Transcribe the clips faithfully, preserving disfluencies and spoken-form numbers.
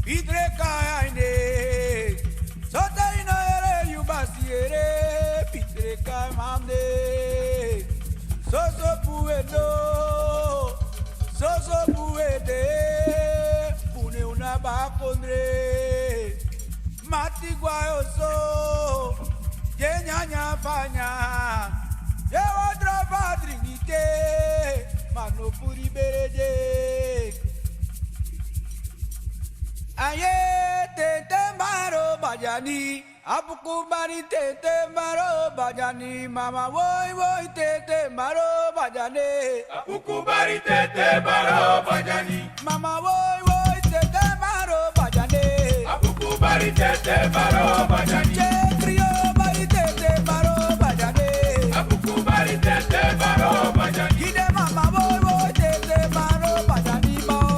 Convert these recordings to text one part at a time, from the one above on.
Pitre kai aine. Sota ino ere yu basi ere. Pitre kai mande. Soso puedo. Soso puede. Pune una bakondre. Mati gwa oso. Ye nyanya fanya. Ye wadra vadri nite. Mano puri berede. Aye tete maro bajani. Apuku bari tete maro bajani. Mama woi woi tete maro bajani. Apuku bari tete maro bajani. Mama woi woi tete maro bajani. Apuku bari tete maro bajani. Che krio bari tete maro bajani. Apuku bari tete maro bajani. Gide mama woi woi tete maro bajani.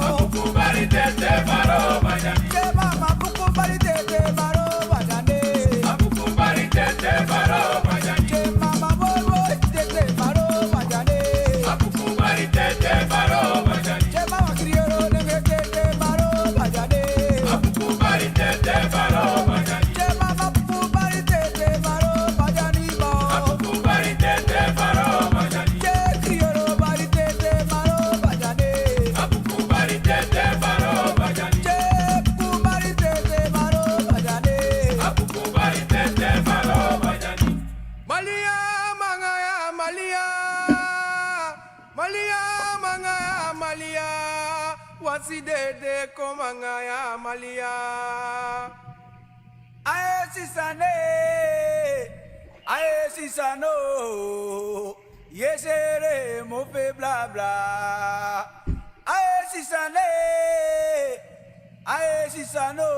Apuku bari tete maro bajani. Che mama apuku bari tete maro bajani. Apuku bari tete maro bajani. Che mama woi woi tete maro bajani. Apuku bari tete maro bajani. Che mama kirioro nenge tete maro bajani. Apuku bari tete maro bajani. Che mama apuku bari tete maro bajani. Apuku bari tete maro bajani. Che kirioro bari tete maro bajani. Apuku bari tete maro bajani. Che apuku bari tete maro bajani. Apuku bari tete maro bajani. Malia mangaya malia. Malia mangaya malia. Wasi dede ko mangaya malia. Aye sisane. Aye sisano. Yesere mo fe bla bla. Aye sisane. Aye sisano.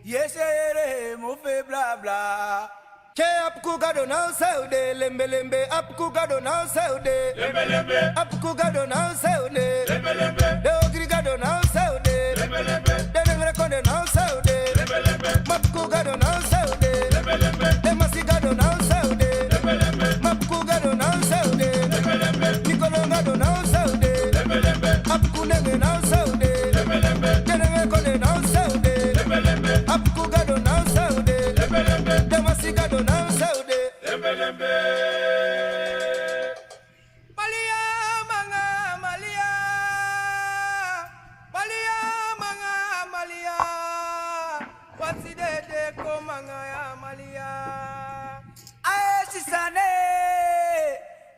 Yesere mo fe bla bla. Che apuku gado na ose ude lembe lembe apuku gado na ose ude. Lembe lembe. Apuku gado na ose ude. Lembe lembe. De ogri gado na ose ude. Lembe lembe. De nengre konde na ose ude. Lembe lembe. Mapuku gado na ose ude. Lembe lembe. De masi gado na ose ude. Lembe lembe. Mapuku gado na ose ude. Lembe lembe. Nikolo gado na ose ude. Lembe lembe. Apuku nenge na ose ude. Lembe lembe. De nengre konde na ose ude. Lembe lembe. Apuku gado na ose ude. Lembe lembe. De masi gado na ose ude. Lembe lembe. Malia manga malia. Malia manga malia. Wasi dede ko manga ya malia. Aye sisane.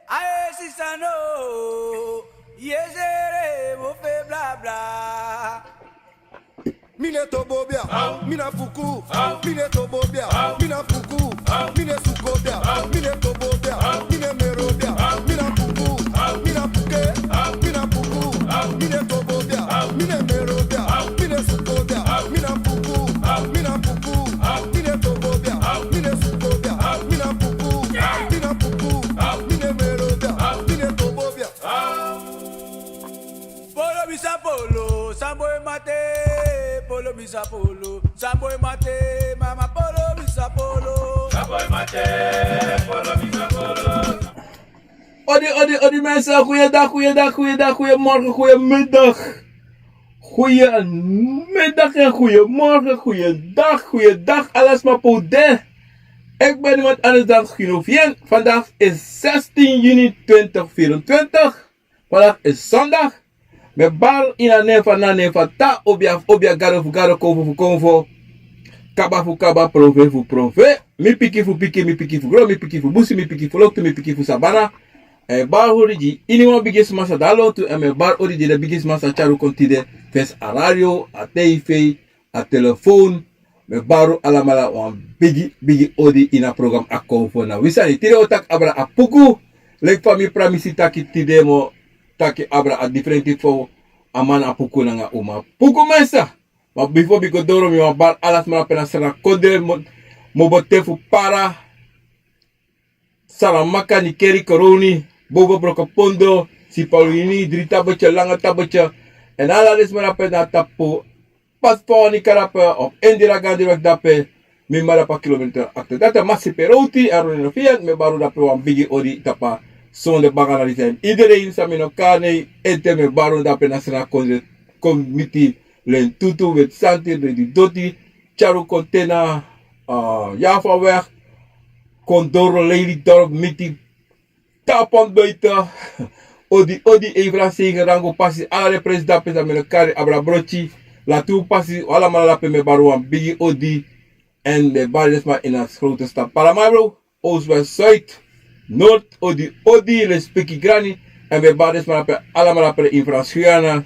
Aye sisano. Yesere mo fe bla bla. Mi ne tobo bia, mi na fuku. Mi ne tobo bia, mi na fuku. Mi ne suko bia, mi ne tobo bia. Mi ne mero bia, mi na fuku. Mi na fuke, mi na fuku. Mi ne tobo bia, mi ne mero bia. Mi ne suko bia, mi na fuku. Mi na fuku, mi ne tobo bia. Mi ne suko bia, mi na fuku. Mi na fuku, mi ne mero bia. Mi ne tobo bia. Polo bisa polo, sambo e mate. Polo bisa polo, sambo e mate. Mama polo bisa polo. Sambo e mate, polo bisa polo. Odi, odi, odi mensen. Goeiedag, goeiedag, goeiedag, goeiemorgen, goeiemiddag. Goeiemiddag en goeiemorgen, goeiedag, goeiedag. Alles maar poede. Ik ben niemand anders dan Gino Vien. Vandaag is zestien juni twintig vierentwintig. Vandaag is zondag. Mi e bari ini a nen fu a Nana, nen fu a Tata, obia fu obia, gado fu gado, konfo fu konfo, kaba fu kaba, profe fu profe, mi pikin fu pikin, mi pikin fu gron, mi pikin fu busi, mi pikin fu loktu, mi pikin fu sabana. A e bari odi gi iniwan bigisma san de na lontu, èn mi e bari odi gi den bigisma san tyari un kon tide, fesi a radio, a tv, a telefoon. Mi e bari un alamala wan bigi, bigi odi ini a program Akomfo na Wi Sani. Tide un o taki abra a puku. Leki fa mi pramisi taki tide mi o taki abra a difrenti fu a man a puku nanga uma puku mensen. Ma bifo mi go doro, mi wani bari ala sma na pe na Sranan kondre, mo-, Mobote fu Para, Saramaka, Nickerie, Coronie, Bobo, Brokopondo, Sipaliwini, Drie Tabbertje, Lange Tabbertje, èn ala den sma na pe na tapu, pasi fa wan Nicarape of Indira Gandhi weki dape, mi mada pa kilometer achter. Dati a Masipe Roti, Aaron Refian, mi e bari un dape wan bigi odi tapu a sonde baka na di san. Iedereen san mi no kari nen, ete, mi e bari un dape na Sranan kondre, kon miti Lentutu, Weti Santi, Ledi Doti, Tyaru Kontena, Java weg, Kondoro, Lelydorp, Miti, Tapon Buiten. Odi, odi, Evra Segen, Rango Pasi, ala den presi dape san mi no kari, Abra Brochi, Latu Pasi, alamala dape mi e bari wan bigi odi. Èn mi e bari den sma ini a grote stad Paramaribo, Oost, West, Zuid, Noord, odi, odi, lespeki grani. Èn mi e bari den sma dape alamala dape ini Frans Guyana.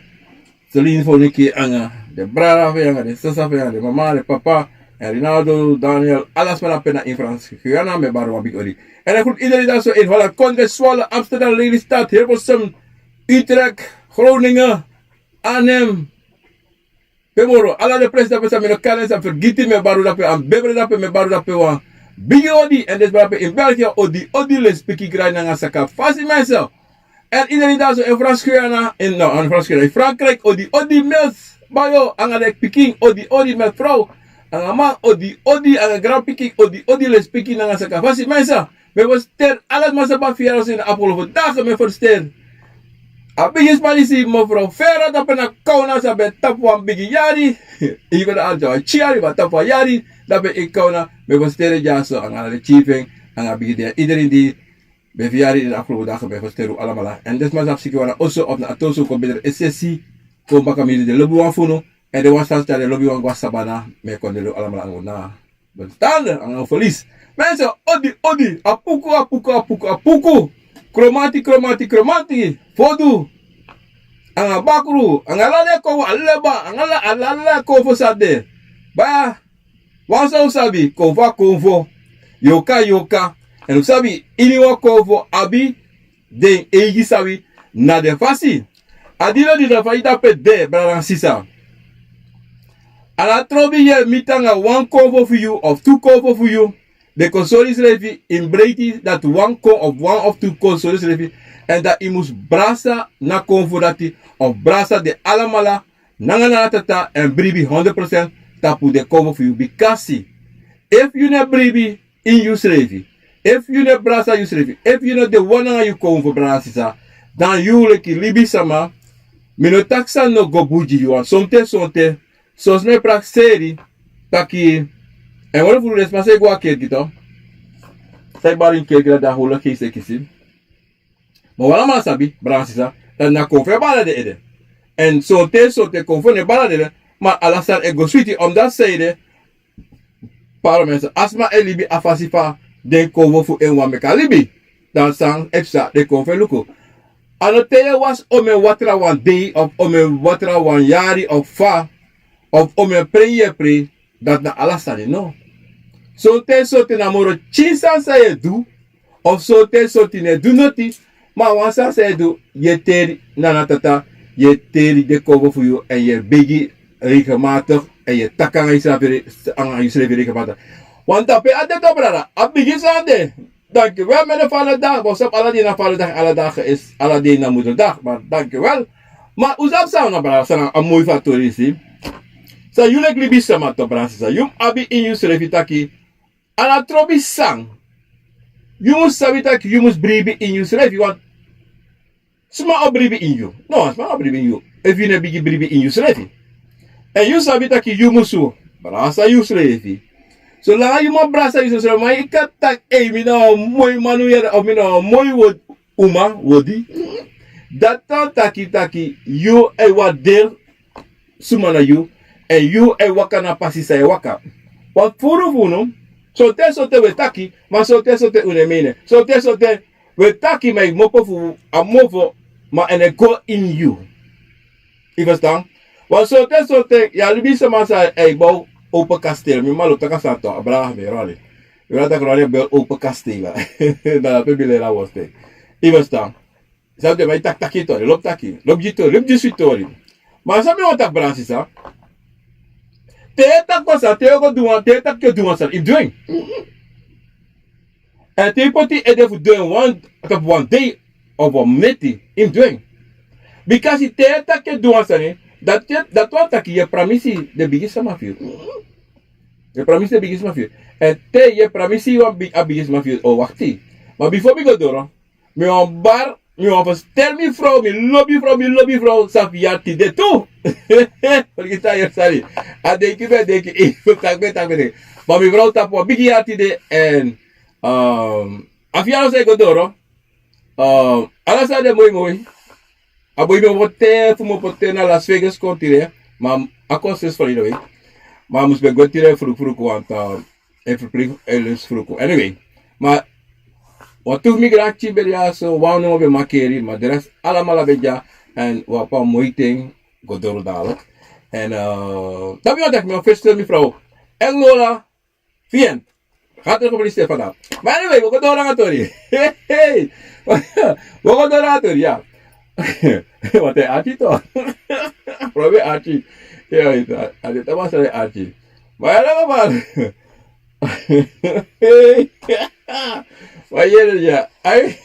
Celine Foniki anga den brada fu en, anga den sisa fu en, anga den mama, den papa, èn Rinaldo, Daniel, ala sma dape na ini Frans Guyana, mi e bari wan bigi odi. Èn a groet iedereen daar zo in Holland, Kondre, Zwolle, Amsterdam, Lelystad, Hilversum, Utrecht, Groningen, Arnhem, pe moro, ala den presi dape san mi no kari, san mi fergiti, mi e bari un dape, a bebre dape, mi e bari un dape wan bigi odi. Èn den sma dape ini België, odi, odi, lespeki grani nanga saka fasi, mensen. Èn iedereen daar zo in Frans Guyana, in, no, in Frans Guyana, in Frankrijk, odi, odi, Mels, Bayo, anga den pikin, odi, odi, mevrouw, anga man, odi, odi, anga granpikin, odi, odi, lespeki nanga saka fasi, mensen. Mi e feliciteer ala sma san ben verjaardag ini a afgelopen dagen, mi e feliciteer a bigisma disi, mevrouw Vera, dape na Kawna, san ben tapu wan bigi yari. Yu ben na Alto, a tyari, ma tapu wan yari, dape ini Kawna, mi e feliciteer en dyaso, anga den tyi fu en, anga bigi den, iedereen di ben verjaardag ini a afgelopen dagen, mi e feliciteer un alamala. Èn den sma san abi sikiwan na oso of na at'oso, kon beder esesi, kon baka miti den lobiwan fu unu, èn den wan san tyari den lobiwan go na sabana, mi e kondre un alamala anga un na. Verstandig, anga un verlies. Mensen, odi, odi, a puku, a puku, a puku, a puku. Kromanti, kromanti, kromanti. Fodu. Anga bakru, anga ala den konfo, a leba, anga ala, ala, ala konfo san de. Baya, wan san un sabi, konfo a konfo. Yorka a yorka. Èn un sabi, iniwan konfo abi den eigi sabi na den fasi. A dino dino fa yu dape de, brada nanga sisa. A no trobi yu e miti anga wan konfo fu yu of tu konfo fu yu, den kon sori yusrefi ini breiti dati wan kon of wan of tu kon sori yusrefi, èn dan yu mus brasa na konfo dati of brasa den alamala nanga nana tata èn bribi hondro prosent tapu den konfo fu yu. Bikasi efu yu no e bribi ini yusrefi, efu yu no e brasa yusrefi, efu yu no de wan nanga yu konfo, brada nanga sisa, dan yu leki libisma, mi no taki san no go bun gi yu. Wan sonten sonten, son sma e prakseri taki, èn wan fu den sma san e go na kerki tu, san e bari ini kerki, dati a holi geest e kisi. Ma un alamala sabi, brada nanga sisa, dati na konfo e bari den ede. Èn sonten sonten konfo no e bari den ede, ma ala sani e go switi, omdati san ede, paromens, a sma e libi a fasi fa den konfo fu en wani meki a libi. Dan san e psa, den konfo e luku. A no te yu e wasi omeni watra wan dei of omeni watra wan yari of fa, of omeni prei yu e prei, dati na ala sani, no. Sonten sonten na moro tyin sani san yu e du, of sonten sonten yu no e du noti, ma wan sani san yu e du, yu e teri nana tata, yu e teri den konfo fu yu èn yu e begi regelmatig, èn yu e taki anga yusrefi re-, anga yusrefi regelmatig. Wan tapu a de tu, brada, a bigi sani de. Danki wel, mi no fala dagi, ma un sabi ala dei na fala dagi, ala dagi is, ala dei na moederdag, ma danki wel. Ma un sabi san na, brada, san na a moi fu a tori disi. San yu leki libisma tu, brada, san yu mus abi ini yusrefi taki, a no trobi san. Yu mus sabi taki yu mus bribi ini yusrefi, want sma o bribi ini yu. No, sma no o bribi ini yu efu yu no e bigin bribi ini yusrefi. Èn yu sabi taki yu musu brasa yusrefi. Solanga yu man brasa yusrefi, solanga yu kan taki: "Ei, mi na wan moi man, yu yere, of mi na wan moi wod-, uma, wodi." Dati wani taki taki yu e waardeer suma na yu, èn yu e waka na pasi san yu e waka. Want furu fu unu, sonten sonten wi e taki, ma sonten sonten un no e mene. Sonten sonten wi e taki, ma a kmopo fu a mofo, ma a no e go ini yu. Yu ferstan? Want sonten sonten yu e libi suma san e bow open kasteel. Mi man lobi taki a sani tu, a brada fu mi e roni. Yu e taki roni e bow open kasteel. Na pe mi leri a worst. Yu ferstan? San den man e taki, taki tori, lobi taki, lobi gi tori, lobi gi switi tori. Ma san mi wani taki, brada sisa, te yu e taki wan sani, te yu o go du wan, te yu e taki yu o du wan sani, yu mus du en. Èn te yu poti yu ede fu du en wan, tapu wan dei of wan miniti, yu mus du en. Bikasi te yu e taki yu o du wan sani, dati, dati wani taki yu e pramisi den bigi sama fu yu. Yu e pramisi den bigi sama fu yu. Èn te yu e pramisi wan bi-, a bigi sama fu yu, o wakti. Ma bifo mi go doro, mi wani bari Mi wan fu stel mi frow, mi lobi frow, mi lobi frow, san fu yari tide tu. Fu gi san yari sani. A denki ben denki, eh, tak ben, tak ben denki. Ma mi frow tapu wan bigi yari tide, èn, um, a fu yari san e go doro. Um, ala san de moi moi. A boi ben opo te fu mi opo te na Las Vegas kon tide. Ma a kon sesi fo ini a wei. Ma a mus ben go tide fruku fruku want, um, en verpleeghuis fruku. Anyway, ma wan tu fu mi granpikin ben de ya so, wan no ben makeri, ma de rest alamala ben de ya, èn wi abi wan moi ten go doro dalo. Èn, eh, dati mi wani taki mi o fesi mi frow. Èn Lola, fi en. Hartelijk gefeliciteerd vandaag. Ma anyway, wi o go doro nanga tori. Hey, hey. Wi o go doro nanga tori, ya. Wat een artiest toch? Probeer artiest. Ya, ya, ya, dat was een artiest. Maar ja, dat was maar. Maar hier, ja. Ai.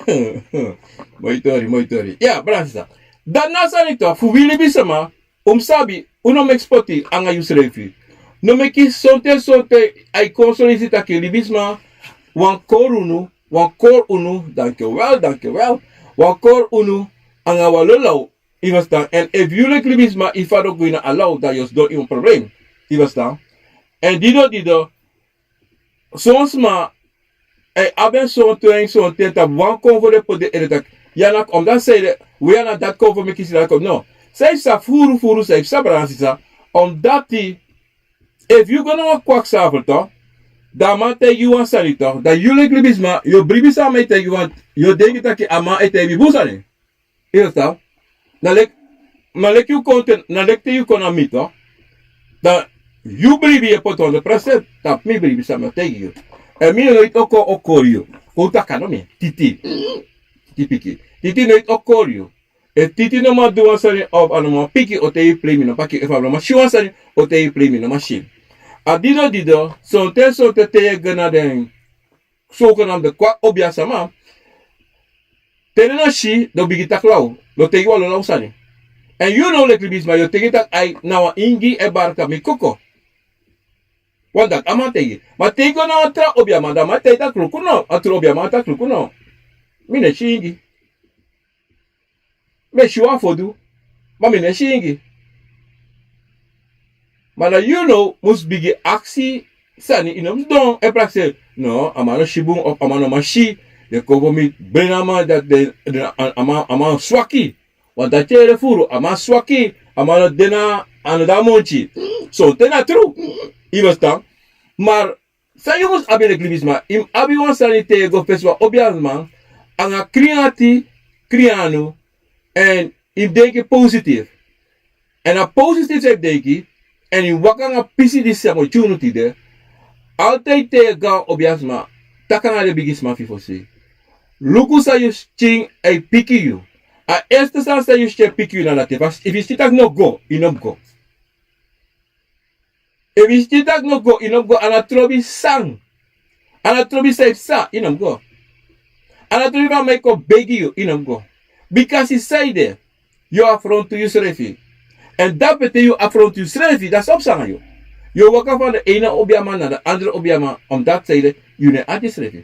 Moi tori, moi tori. Ya, brada, sisa. Dan na sani toch, fu wi libisma, un mus sabi, un no meki spoti anga yusrefi. No meki sonten sonten a e kon solisi taki libisma, wan kori unu, wan kori unu, dankjewel, dankjewel. Wan kori unu, anga wan lo law, yu ferstan. Èn efu yu leki libisma, yu fadon go ini a law, dan yu o sidon ini wan problem. Yu ferstan. Èn dido dido, son sma e abi en sonten, sonten tapu wan konfo den poti den ede taki, ya na, omdati san ede, we ya na dati konfo meki sani dati kon, no. San yu sa furu furu, san yu sa brada sisa, omdati, efu yu go na wan kwaksafu tu, dan a man taigi yu wan sani tu, dan yu leki libisma, yu o bribi san a man e taigi yu, want yu o denki taki a man e taigi yu bun sani. Yu ferstan? Na leki, na leki yu kon te, na leki te yu kon na mi tu. Dan yu bribi e poti hondro procent tapu mi bribi san mi o taigi yu. Èn mi no noiti o kon o kori yu. Kon taki a no mi, Titi. Titi piki. Titi noiti o kori yu. Efu Titi no man du wan sani of a no man piki, o taigi yu pe mi no piki. Efu a no man si wan sani, o taigi yu pe mi no man si. A dido dido, sonten sonten te yu e go na den, so kon na den kwak obiasma. Te den no si, den o bigin taki law, den o taigi wan lo law sani. Èn yu now leki libisma, yu o taigi taki ai, na wan ingi e bari tapu mi koko. Want dati a man taigi. Ma te yu go na wan tra obiaman, dan a man taigi taki luku no, a tru obiaman taki luku no. Mi no e si ingi. Mi e si wan fodu, ma mi no e si ingi. Ma dan yu now mus bigin aksi sani, yu no mus sidon e prakseri. No, a man no si bun of a man no man si. Den kon fu mi bren a man dati den, den, a, a man, a man swaki. Want dati yu e yere furu, a man swaki, a man no de na another monti. Sonten na tru. Yu ferstan? Ma san yu mus abi leki libisma, yu mus abi wan sani te yu e go fesi wan obiasma, anga krin ati, krin anu, èn yu mus denki positif. Èn a positif san yu mus denki, èn yu mus waka anga pisi disi san mi o tyunu tide. Altijd te yu e go na obiasma, taki anga den bigisma fu yu fosi. Luku san yu skin e piki yu. A eerste sani san yu skin e piki yu na dati. Efu yu si taki no go, yu no mus go. Efu yu si taki no go, yu no mus go, a no trobi san. A no trobi san yu psa, yu no mus go. A no trobi fa a man e kon begi yu, yu no mus go. Bikasi san ede, yu o afrontu yusrefi. Èn dape te yu afrontu yusrefi, dan san o psa nanga yu. Yu o waka fu den wan obiaman na den andere obiaman, omdati san ede, yu no e ati yusrefi.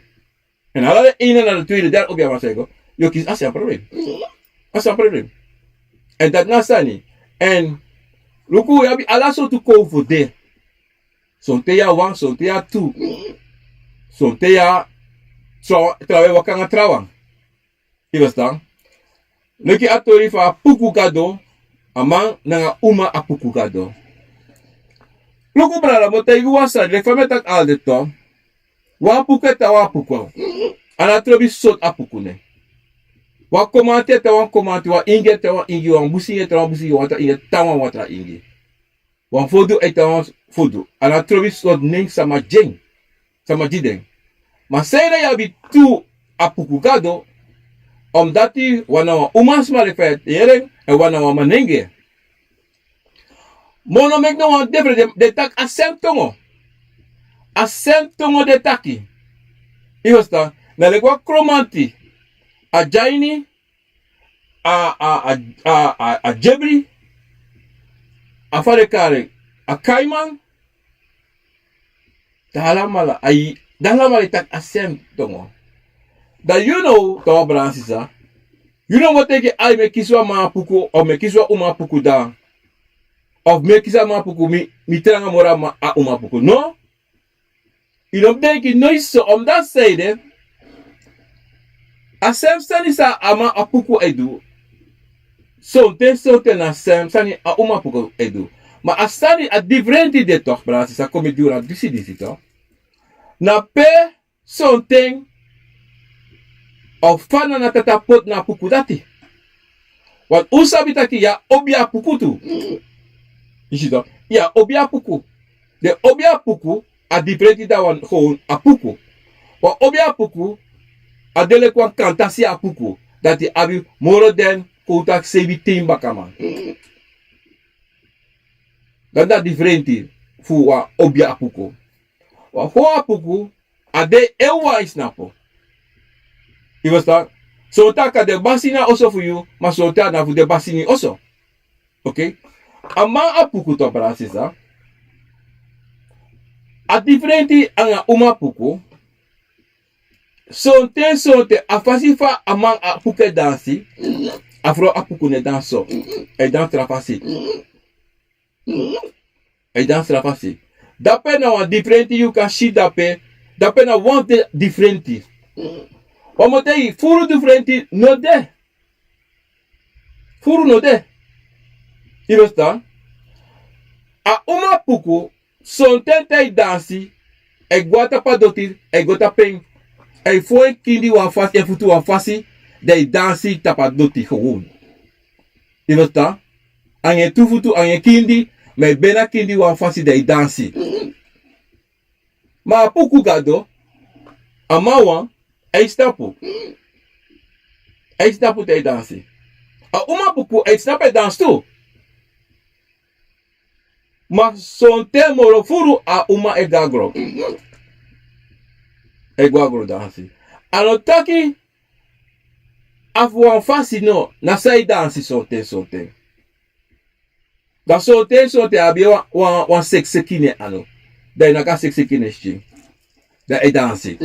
Èn ala den wan na den tweede, derde obiaman san e go, yu o kisi a srefi problem. A srefi problem. Èn dati na sani. Èn luku, yu abi ala sortu kon fu de. Sonten yu na wan, sonten yu na tu. Sonten yu na tra-, trawan e waka anga trawan. Yu ferstan? Leki a tori fu a puku gado, a man nanga uma a puku gado. Luku brada, mi o taigi yu wan sani, leki fa mi e taki altijd tu. Wan puku e tan wan puku. A no trobi sortu a puku nen. Wan komanti e tan wan komanti, wan ingi e tan wan ingi, wan busi ingi e tan wan busi ingi, wan tra ingi e tan wan tra ingi. Wan fodu e tan wan fodu. A no trobi sortu nen sama gi en, sama gi den. Ma san ede yu abi tu a puku gado, omdati wan na wan umasma leki fa yu e yere, èn wan na wan manenge. Ma un no meki no wan defrenti, den, den taki a sem tongo. A sem tongo den taki. Yu ferstan? Na leki wan kromanti, a dyaini, a, a, a, a, a, a dyebri, a fa den e kari en, a kaiman, dan alamala, ai, dan alamala e taki a sem tongo. Dan yu now, tawa brada sisa, Yu no mu denki, ai, mi e kisi wan man apuku, of mi e kisi wan uma apuku, dan, of mi e kisi a man apuku, mi, mi tranga moro a man, a uma apuku. No. Yu no mu denki noiti so, omdat sei de, a sem sani san a man apuku e du, sonten sonten na sem sani a uma apuku e du. Ma a sani, a difrenti de toch, brada, sisa, kon mi gi unu a disi disi toch. Na pe sonten, of fa na a tata poti na apuku dati. Want un sabi taki yu abi obia apuku tu. Yu si toch, yu abi obia apuku. Den obia apuku, a difrenti dan wan gewoon apuku. Wan obia apuku, a de leki wan kantasi apuku. Dati abi moro den, kon un taki, seibin tin bakaman. Dan dati difrenti fu wan obia apuku. Wan gewoon apuku, a de en wan, yu snapu. Yu ferstan? Sonten a kan de basi na oso fu yu, ma sonten a no fu de basi na yu oso. Oké? A man apuku toch, brada, sisa, a difrenti anga uma apuku. Sonten sonten a fasi fa a man apuku e dansi, a frow apuku no e dansi so. A e dansi tra fasi. A e dansi tra fasi. Dape na wan difrenti yu kan si dape. Dape na wan de difrenti. Wan mu taigi, furu difrenti no de. Furu no de. Yu ferstan? A uma apuku, sonten te a e dansi, a e go na tapu a doti, a e go tapu en, a e fon en kindi wan fasi, en futu wan fasi, dan a e dansi tapu a doti gewoon. Yu ferstan? Anga en tu futu, anga en kindi, ma a e beni a kindi wan fasi, dan a e dansi. Ma apuku gado, a man wan, a e snapu. A e snapu te a e dansi. A uma apuku, a e snapu e dansi tu. Ma sonten moro furu a uma e go na gron. A e go na gron dansi. A no taki a fu wan fasi no, na so a e dansi sonten sonten. Dan sonten sonten a abi wan, wan, wan sekseki na en anu. Dan yu naki a sekseki na en skin. Dan a e dansi.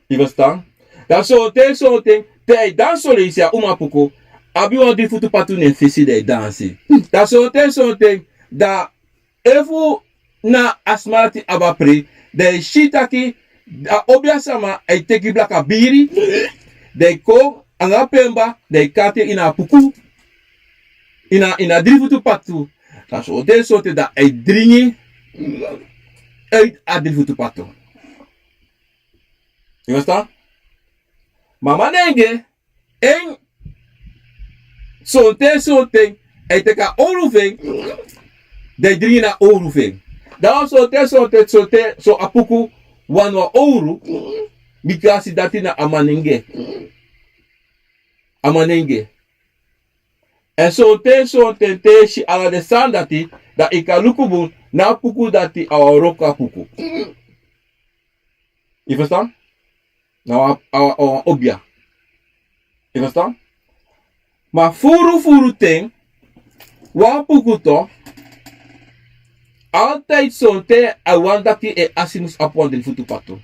Yu ferstan? Dan sonten sonten, te a e dansi soleisi, a uma apuku, a abi wan dri futu patu na en fesi, dan a e dansi. Dan sonten sonten, dan efu na a sma dati abi a pri, dan yu e si taki a obia sama e teki blaka biri, dan a e kon anga pemba, dan a e kati en ini a apuku, ini a, ini a dri futu patu. Dan sonten sonten dan a e dringi uit a dri futu patu. Yu ferstan? Ma manenge, en sonten sonten, a e teki a owru fu en, dan a e dringi na a owru fu en. Dan sonten sonten, sonten son apuku wani wan owru, bikasi dati na a manenge. A manenge. Èn sonten sonten te yu e si ala den sani dati, dan yu kan luku bun, na apuku dati a wan wroko apuku. Yu ferstan? Na wan, a wan, a wan obia. Yu ferstan? Ma furu furu ten, wan apuku tu, altijd sonten a wani taki en asi mus abi wan dri futu patu.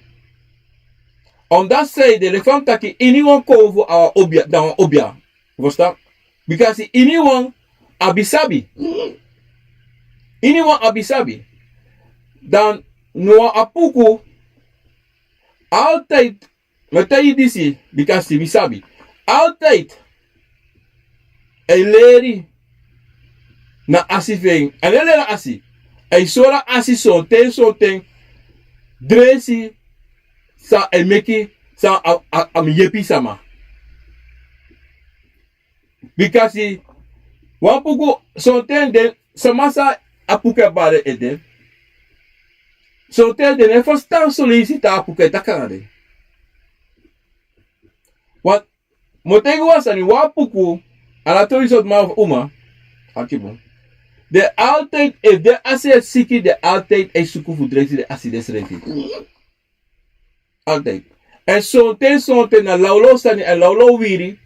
Omdat sei de, leki fa mi taki, iniwan kon fu a wan obia, na wan obia. Yu ferstan? Bikasi iniwan abi sabi. Iniwan abi sabi. Dan no wan apuku, altijd, mi e taigi yu disi, bikasi mi sabi. Altijd a e leri na asi fu en. A no e leri na asi. A e sori na asi sonten sonten dresi san a e meki, san a, a, a mu yepi sama. Bikasi wan apuku sonten den sama san apuku e bari ede, sonten den no e ferstan soleisi san apuku e taki nanga den. Wan, mi o taigi wan sani, wan apuku, a no tori sortu man of uma, aki bun. Den altijd, efu den asi e siki, den altijd e suku fu dresi den asi densrefi. Altijd. Èn sonten sonten na lawlaw sani, èn lawlaw wiwiri,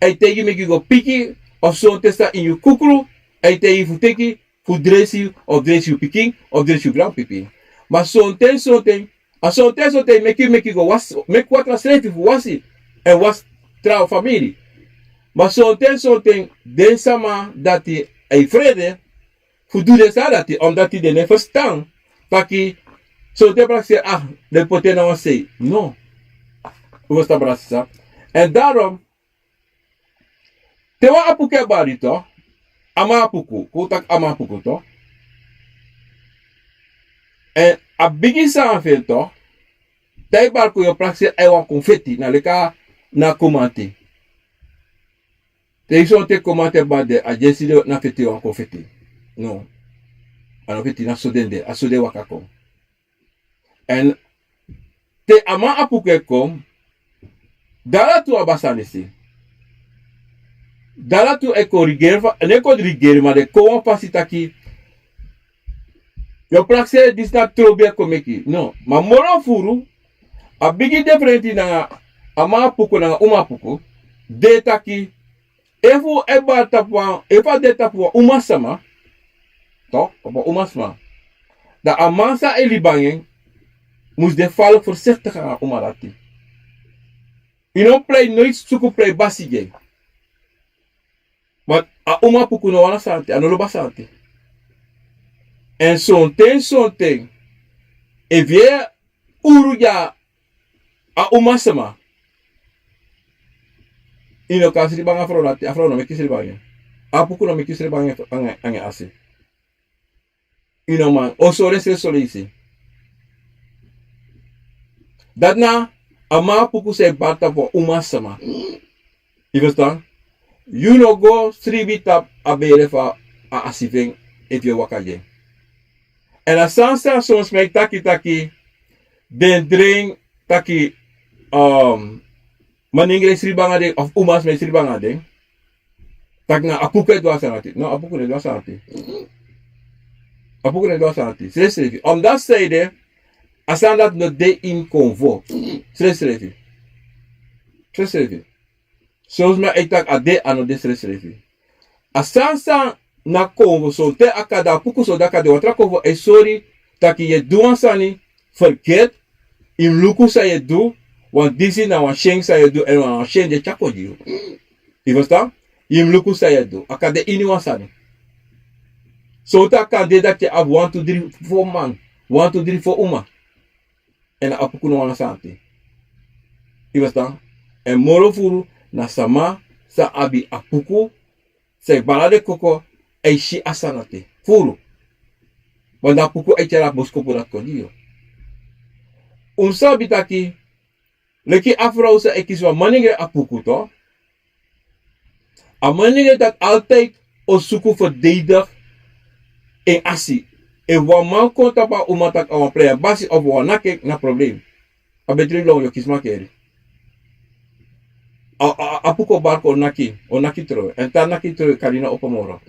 a e taigi yu meki yu go piki, of sonten san ini yu kukru, a e taigi yu fu teki, fu dresi yu, of dresi yu pikin, of dresi yu granpikin. Ma sonten sonten, a sonten sonten meki, meki yu go wasi, meki watra srefi fu wasi, èn wasi tra famiri. Ma sonten sonten den sama dati e frede fu du den sani dati, omdati den no e ferstan taki sonten prakseri, ah, den poti en na wan sei. No. Un ferstan, brada, sisa? Èn darom, te wan Apuku e bari, to, a man Apuku, kon un taki a man Apuku, to. Èn a bigi sani fu en, to, te a e bari kon, yu o prakseri a e wani kon feti, na leki na komanti. Te yu sonten komanti e bari de, a dyesi de na feti yu wani kon feti. No. A no feti, na so den de, a so den waka kon. Èn te a man Apuku e kon, dala tu abi a sani disi. Dala tu e kon rigeri, fa, no e kon rigeri, ma den kon wan fasi taki yu o prakseri disi, na trobi e kon meki. No, ma moro furu, a bigi diferenti nanga a man Apuku nanga uma Apuku de taki, efu e bari tapu wan, efu a de tapu wan umasma, to, tapu wan umasma, dan a man san e libi nanga en mus de fala fersikti nanga a uma dati. Yu no prei, noiti suku prei basi gi en. Want a uma Apuku no wani a sani dati, a no lobi a sani dati. Èn sonten sonten, efu yu e uru gi a umasma, yu no kan sribi nanga a frow dati, a frow no meki sribi nanga en. A Apuku no meki sribi nanga en, nanga en asi. Yu no man, o sori en srefi soleisi. Dati na a man Apuku san e bari tapu wan umasma. Yu ferstan? Yu no go sribi tapu a bere fu a asi fu en efu yu e waka gi en. Èn a sani san son sma e taki taki den dren taki, um, manengre e sribi nanga den, of umasma e sribi nanga den. Taki na Apuku e du a sani dati. No, Apuku no e du a sani dati. Apuku no e du a sani dati. Srefsrefi. Omdati san ede, a sani dati no de ini konfo. Srefsrefi. Srefsrefi. Son sma e taki a de, a no de srefsrefi. A sani san na konfo, sonten a kan de Apuku, sonten a kan de wan tra konfo, e sori taki yu e du wan sani ferketi, yu mus luku san yu e du, want disi na wan syen san yu e du, èn wan syen di e tyari kon gi yu. Yu ferstan? Yu mus luku san yu e du. A kan de ini wan sani. Sonten a kan de dati yu abi wantu dri fo man, wantu dri fo uma. Èn a Apuku no wani a sani dati. Yu ferstan? Èn moro furu na sama san abi Apuku, san e bari den koko, a e si a sani dati furu. Want na Apuku e tyari a boskopu dati kon gi yu. Un sabi taki, leki a frow san e kisi wan manengre Apuku, to, a manengre dati altijd o suku verdedig en asi. Efu wan man kon tapu a uma taki a wani prei en basi of a wani naki en, na problem. A ben dringi lon, yu o kisi makeri. A, a, a Apuku o bari kon naki, o naki trowe. Èn te a naki trowe, kari no opo moro.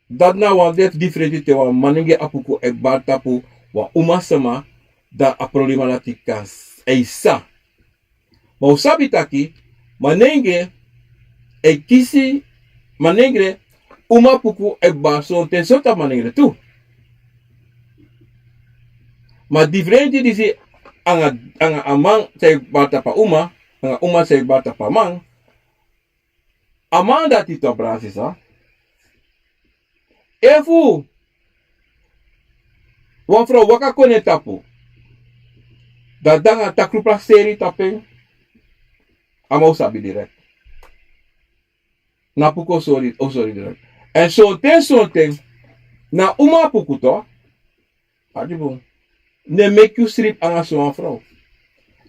Dati na wan def diferenti te wan manengre Apuku e bari tapu wan umasma, dan a problema dati kan s-, e sa. Ma un sabi taki, manengre e kisi, manengre, uma Apuku e bari sonten sortu manengre tu. Ma diferenti disi anga, anga a man san e bari tapu a uma, anga uma san e bari tapu a man. A man dati, to, brada, sisa. Efu wan frow waka kon na en tapu, dan a de nanga takru prakseri tapu en, a man o sabi direkt. Na Apuku o sori, o sori direkt. Èn sonten sonten, na uma Apuku, to, a di bun. Ne meki yu sribi anga sowan frow.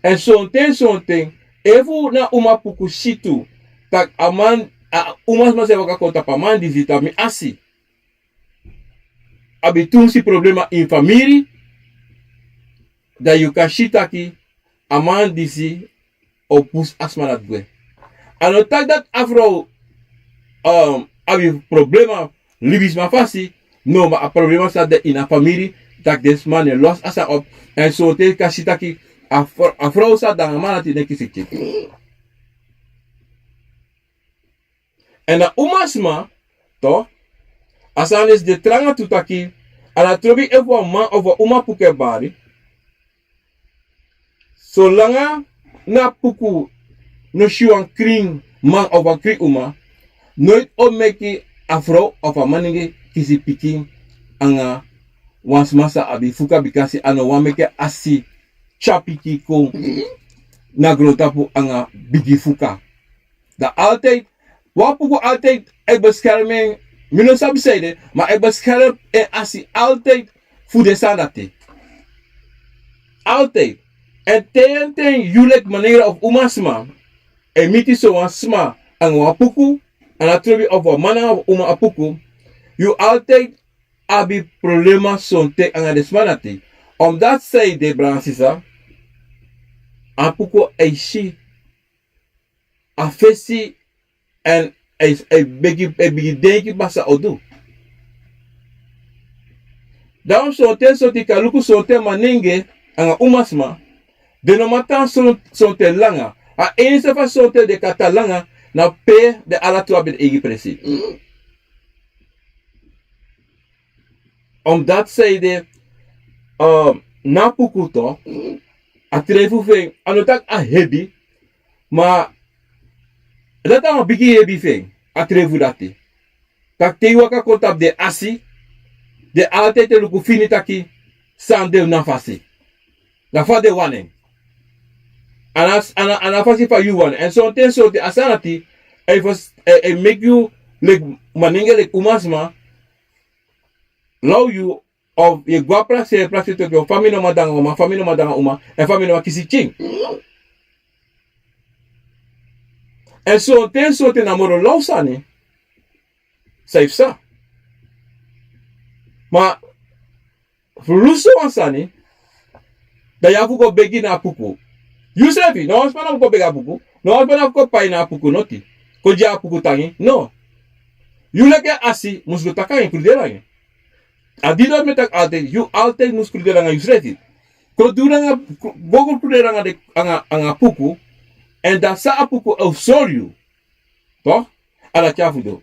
Èn sonten sonten, efu na uma Apuku si tu taki a man, a umasma san e waka kon tapu a man disi tapu mi asi, abi tumsi problema ini famiri, dan yu kan si taki a man disi o pusu a sma dati gwe. A no taki dati a frow, um, abi problema libisma fasi, no, ma a problema sa de ini a famiri, taki den sma no e losi a sani op. Èn sonten yu kan si taki a fr-, a frow sa de anga a man dati no e kisi pikin. Èn a umasma, to, a sani disi de tranga tu taki, a no trobi efu wan man of wan uma Apuku e bari. Solanga na Apuku no si wan krin man of wan krin uma, noiti o meki a frow of a manenge kisi pikin anga wan sma san abi fuka, bikasi a no wani meki asi tyari pikin kon na grontapu anga bigi fuka. Dan altijd, wan puku altijd e beskermi en. Mi no sabi san ede, ma e beskermi en asi altijd fu den sani dati. Altijd. Èn te yu, te yu leki manengre of umasma e miti sowan sma anga wan puku, a no trobi of wan man anga wan uma, a puku, yu altijd abi problema sonten anga den sma dati. Omdat san ede, brada sisa, a puku e si a fesi, èn e, e begi, e bigin denki baka san o du. Dan sonten, sonten yu kan luku sonten manenge anga umasma, den no man tan son, sonten langa. A enige fa sonten den kan tan langa, na pe den ala tu abi den eigi presi. Omdat san ede, eh, na puku tu, a treifu fu en, a no taki a hebi, ma dati a wan bigi hebi fu en, a treifu dati. Taki te yu waka kon tapu den asi, den altijd e luku fini taki san de na fasi. Na fa den wani en. A no, a no, a no fasi fa yu wani en. Èn sonten, sonten a sani dati e, e, e meki yu leki manengre, leki umasma, law yu, of yu e go a prakseri, prakseri toki yu, fa mi no man de anga uma, fa mi no man de anga uma, èn fa mi no man kisi pikin. Èn sonten, sonten na moro law sani san yu psa. Ma fu lusu wan sani, dan yu abi fu go begi na a puku. Yusrefi, no wan sma no abi fu go begi a puku, no wan sma no abi fu go pai na a puku noti. Kon gi a puku tangi, no. Yu leki en asi, musu go taki anga en, kruderi anga en. A di dati mi e taki altijd, yu altijd musu kruderi anga yusrefi. Kruderi anga, go kruderi anga den, anga, anga a puku, èn dan san a puku o sori yu. Toch? A dati a fu du.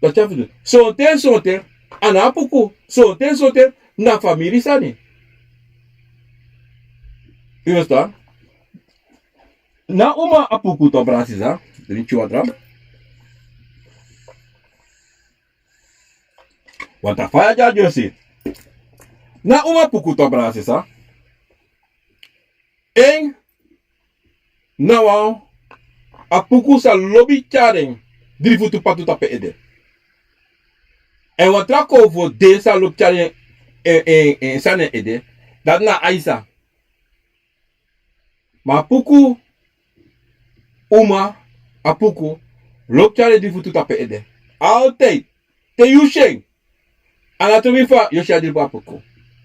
Dati a fu du. Sonten, sonten, a no a puku. Sonten, sonten, na famiri sani. Yu ferstan? Na uma a puku tu, brada sisa. Drinki watra. Wanta faya dya dyosi. Na uma puku tu, brada sisa. En na wan a puku san lobi tyari en dri futu patu tapu en ede. Èn wan tra kownu fu den san lobi tyari en, en, en, en sani na en ede, dati na Aisa. Ma a puku uma, a puku lobi tyari en dri futu tapu en ede. Altijd. Te yu si en, a no trobi fa yu o si a dri futu a puku.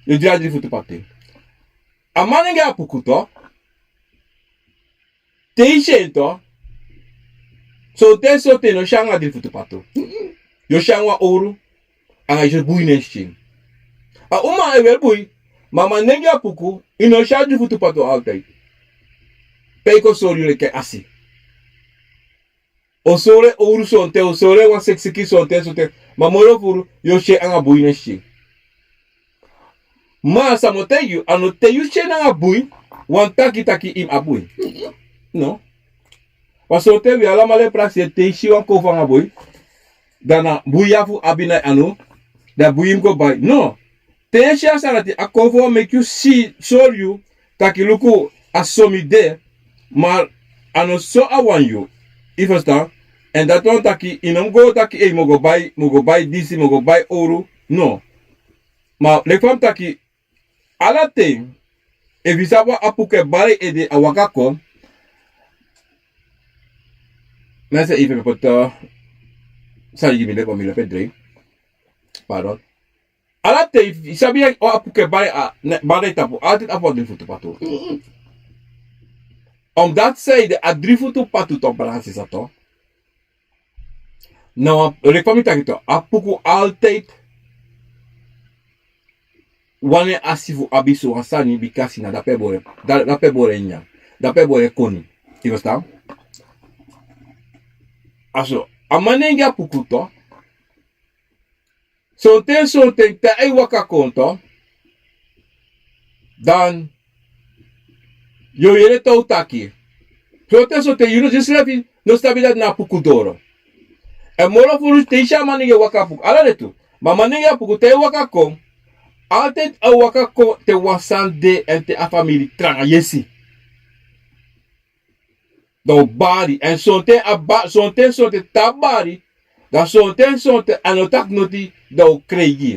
Yu o dri a dri futu patu. A manengre a puku tu, te yu si en tu, sonten, sonten yu no si en anga dri futu patu. Yu o si en anga wan owru, anga yu si bui na en skin. A uma e weri bui, ma a manengre a puku, yu no o si a dri futu patu altijd. Pe yu kon sori yu leki asi. O sori en owru sonten, o sori en wan sikisiki sonten, sonten. Ma moro furu, yu o si en anga bui na en skin. Ma san mi o taigi yu, a no te yu si en anga bui wani taki taki yu mus abi bui. No. Wan sonten wi alamala e prakseri, te yu si wan kownu fu anga bui, dan na bui yu abi fu abi na yu anu, dan bui yu mus go bai. No. Te yu e si a sani dati, a kownu fu wan meki yu si, sori yu taki luku, a so mi de. Ma a no so a wani yu. Yu ferstan? Èn dati wani taki yu no mus go taki, ei, mi o go bai, mi o go bai disi, mi o go bai owru. No. Ma leki fa mi taki, ala ten, efu yu sabi wan apuku e bari ede a waka kon. Mi e si efu mi poti sani gi mi, leki mi lobi e drei. Pardon. Ala ten yu sabi wan apuku e bari a, ne, bari tapu, altijd abi wan dri futu patu. Omdat san ede a dri futu patu tu, brada sisa, tu. Na wan, leki fa mi taki tu, apuku altijd wani en asi fu abi sowan sani, bikasi na dape bore, da, dape bore nyan, dape bore koni. Yu ferstan? A so, a manengre apuku tu. Sonten, sonten te a e waka kon tu, dan yu o yere tow taki. Sonten sonten yu no, yusrefi no sabi dati na a puku doro. Èn moro furu te yu si a manenge waka a puku, ala den tu. Ma manenge a puku te yu waka kon, altide a waka kon te wan sani de èn te a famiri tranga yesi. Dan un bari, èn sonten a ba, sonten sonten te a bari, dan sonten sonten a no taki noti, dan un krei gi.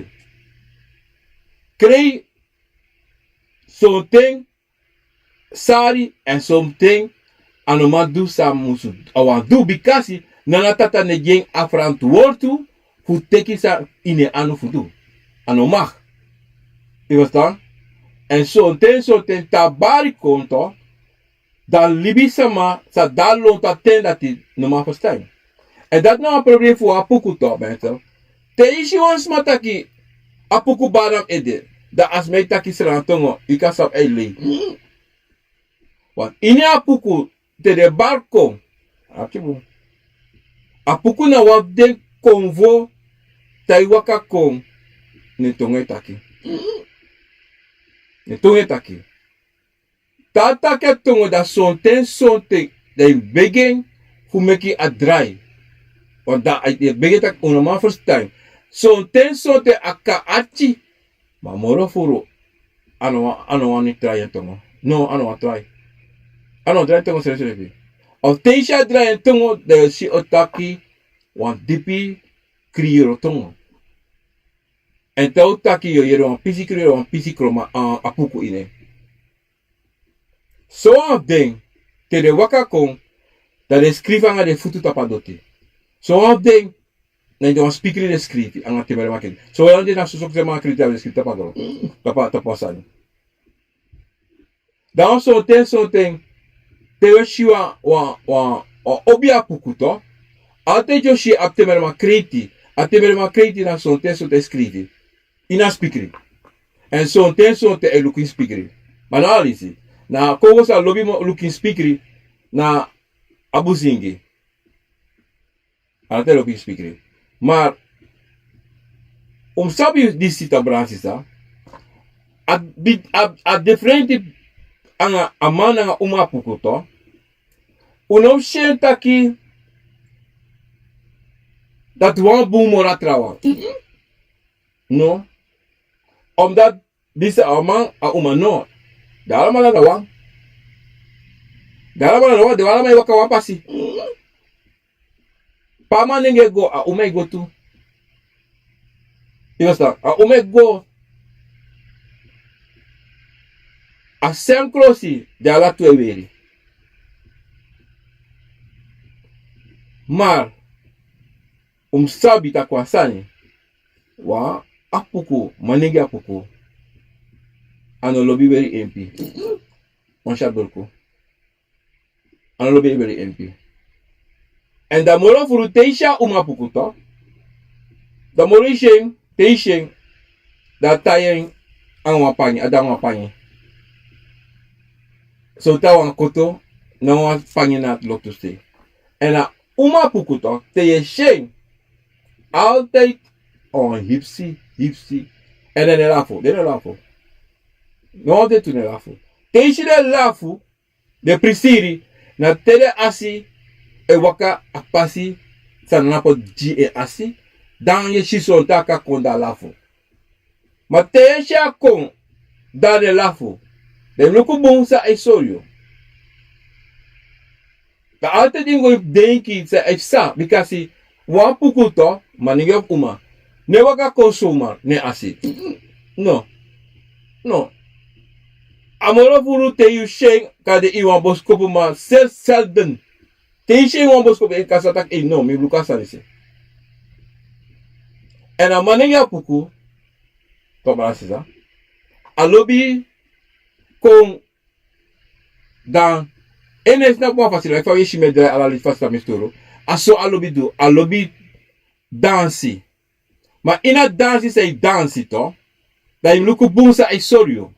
Krei, sonten sari, èn sonten a no man du san a musu, a wani du, bikasi na a tata no e gi en a ferantwortu fu teki san ini en anu fu du. A no mag. Yu ferstan? Èn sonten sonten te a bari kon tu, dan libisma sa de lontu a ten dati no man ferstan. Èn dati na wan problem fu a puku tu, mensen. Te yu si wan sma taki a puku bari na mi ede, dan a sma e taki Sranan tongo, yu kan sabi a e lei. Want ini a puku, te den bari kon, a puku na wan fu den konfo, te yu waka kon, ne tongo e taki. Ne tongo e taki. Te a taki a tongo, dan sonten sonten dan yu begi en fu meki a drai. Want dan a e begi en taki un no man ferstan. Sonten sonten a kan ati. Ma moro furu a no wani, a no wani drai en tongo. No, a no wani drai. A no wani drai en tongo srefsrefi. Of te yu si a drai en tongo, dan yu o si o taki wan dipi Kriyoro tongo. Èn te un taki yu o yere wan pisi Kriyoro, wan pisi Kroma, a, a puku ini en. Son wan fu den, te den waka kon, dan den skrifi anga den futu tapu a doti. Son wan fu den, na ini den wan spikri den skrifi anga temere maketi. Son wan fu den na soso temere maketi den skrifi tapu a doti. Tapu a, tapu a sani. Dan sonten sonten, te yu o si wan, wan, wan, wan obi a puku tu, altide yu o si a temere maketi, a temere maketi na sonten sonten skrifi. Ini a spikri. Èn sonten sonten e luku ini spikri. Ma na alisi. Na a konfo san lobi luku ini spikri, na a busingi. Ala ten lobi ini spikri. Ma un mus sabi disi, brada nanga sisa. A di, a, a diferenti anga a man nanga uma a puku tu. Un no mus si en taki dati wan bun moro a trawan. No. Omdat disi a man, a uma no. Den alamala na wan. Den alamala na wan, den alamala e waka wan pasi. Pe a manenge go, a uma e go tu. Yu ferstan? A uma e go. A sem krosi den ala tu e weri. Ma un mus sabi taki wan sani. Wan a puku, manenge a puku, a no lobi weri empi. Wan si a dorku. A no lobi weri empi. Èn dan moro furu te yu si a uma a puku tu. Dan moro yu si en, te yu si en, dan a tai en anga wan pangi, a de anga wan pangi. Sonten a wan koto, na wan pangi na loktu sei. Èn a uma a puku tu, te yu e si en, altijd a wan hipsi, hipsi. Èn den no e lafu, den no e lafu. No wan fu den tu no e lafu. Te yu si den lafu, den prisiri, na te den asi e waka a pasi san na poti gi en asi, dan yu e si sonten a kan kon dan a lafu. Ma te yu e si a kon, dan den lafu. Den luku bun san a e sori yu. Dan altijd yu mus go denki san a e psa, bikasi wan puku tu, manenge of uma, no e waka kon suma na en asi. No. No. A moro furu te yu si en kande ini wan boskopu, ma sel, selden. Te yu si en ini wan boskopu, en kan sa taki, ei, no, mi luku a sani se. Èn a manenge a puku, tu, brada nanga sisa, a lobi kon dan, en no e snapu wan fasi, like fa wi e si mi e drai ala leti fasi san mi e studu. A so a lobi du, a lobi dansi. Ma ini a dansi san yu dansi tu, dan yu mus luku bun san a e sori yu.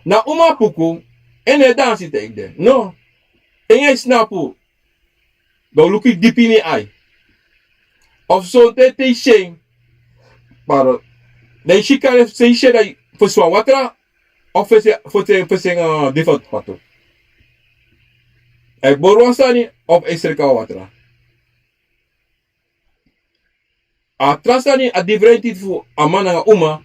Na uma a puku, en no e dansi te yu de. No. En e snapu. Dan un luku dipi ini en ai. Of sonten te yu si en, ma dan yu si kande, te yu si en dan yu fesi wan watra, of fesi, fesi, fesi en, eh, de fatu. A e bori wan sani of a e sreka wan watra. A tra sani, a diferenti fu a man nanga uma.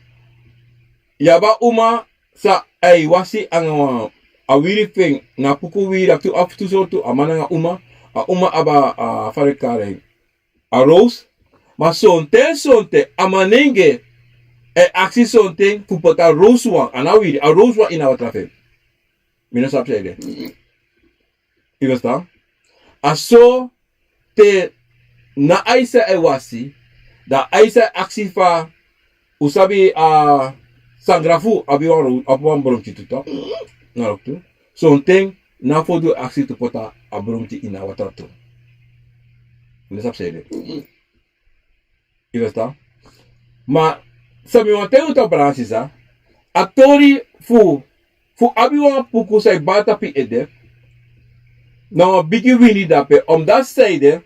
Yu abi a uma san a e wasi anga wan, a wiri fu en na puku wiri, a tu, a fu tu sortu, a man nanga uma. A uma abi a, a fa den kari en, a rose. Ma sonten sonten a manenge e aksi sonten fu poti a rose wan, a no a wiri, a rose wan ini a watra fu en. Mi no sabi san ede. Yu ferstan? A so te na a isi e wasi, dan a isi e aksi fa, un sabi a sangrafu abi wan ro-, abi wan bromti tu, tok? Na rok tu. Sonten na fu du aksi tu poti a bromti ini a watra tu. Mi no sabi san ede. Yu ferstan? Ma san mi wani taigi un, tok, brada sisa, a tori fu, fu abi wan puku san e bari tapu yu ede, na wan bigi wini dape, omdat san ede,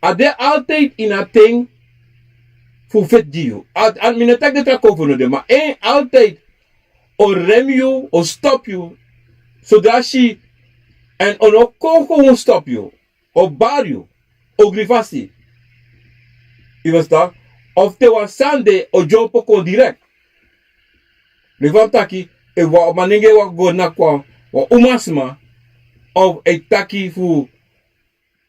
a de altijd ini a ten fu feti gi yu. A, a, mi no taki den tra kon fu no de, ma en altijd o rem yu, o stop yu, sodra si, en o no kon kon stop yu, o bari yu, o grifasi. Yu ferstan? Of te wan sani de, o dyompo kon direkt. Leki fa mi taki, efu wan manenge wani go naki wan umasma, of e taki fu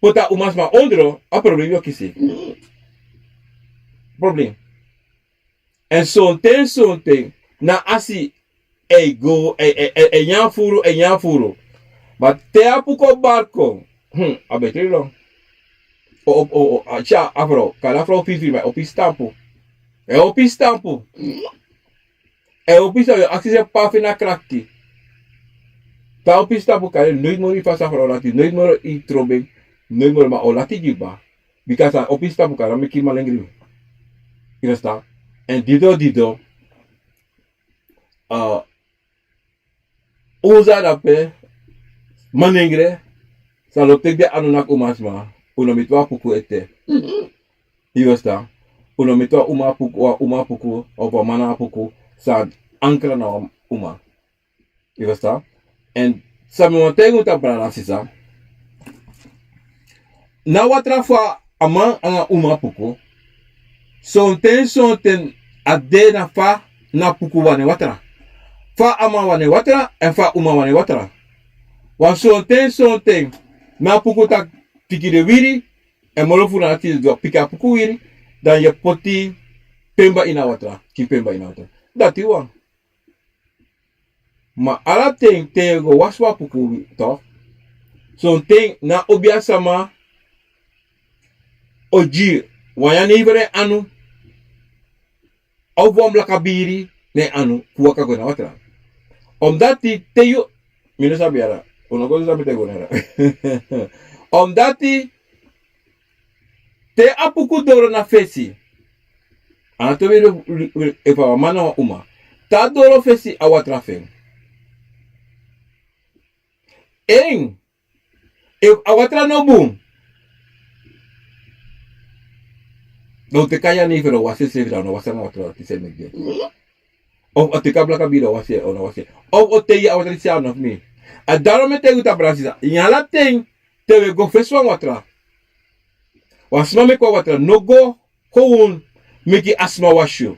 poti a umasma ondro, a problem o kisi. Problem. En sonten sonten na asi e go, e, e, e, e nyan furu, e nyan furu. Ma te a puku o bari kon, hmm, a betri lon. O, o, o, o, a tyari a frow, kari a frow firi firi, ma e opo stampu. E opo stampu. E opo stampu, yu aksi en pe a feni a krakti. Te a opo stampu, kari en, noiti moro yu fasi a frow lati, noiti moro yu trobi en, noiti moro, ma o lati gi kba. Bika san, opo stampu kan meki malengri. Yu ferstan? En didon didon, a, un sa de ape, manengre, san lobi teki den anu naki umasma, un no miti wan puku ete. Yu ferstan? Un no miti wan uma puku, wan uma puku, of wan man nanga puku, san ankra na wan uma. Yu ferstan? En san mi wani taigi un, tok, brada sisa, na watra fu a man anga uma puku, sonten sonten a de na fa na puku wani watra. Fa a man wani watra, en fa a uma wani watra. Wan sonten sonten na puku taki piki den wiri, en moro fu na ati den piki a puku wiri, dan yu e poti pemba ini a watra, kin pemba ini a watra. Dati wan. Ma ala ten te yu go wasi wan puku, tok, sonten na obiasma o gi wan ya neiver en anu, of wan blaka biri na en anu fu waka go na watra. Omdati te yu, mi no sabi yara, un no go sabi te go na yara. Omdati te a puku doro na fesi, a no toweri efu a wan man na wan uma. Te a doro fesi a watra fu en, en, efu a watra no bun, dan un teki a ya neiver o wasi ensrefi, dan un no wasi nanga watra dati seni meki den. Of o teki a blaka biri o wasi, o no wasi. Of o tei a watra disi a no fu mi. A dati mi e taigi un, tok, brada sisa, ini ala ten te un e go fesi wan watra, wan sma meki wan watra, no go kon meki a sma wasi yu.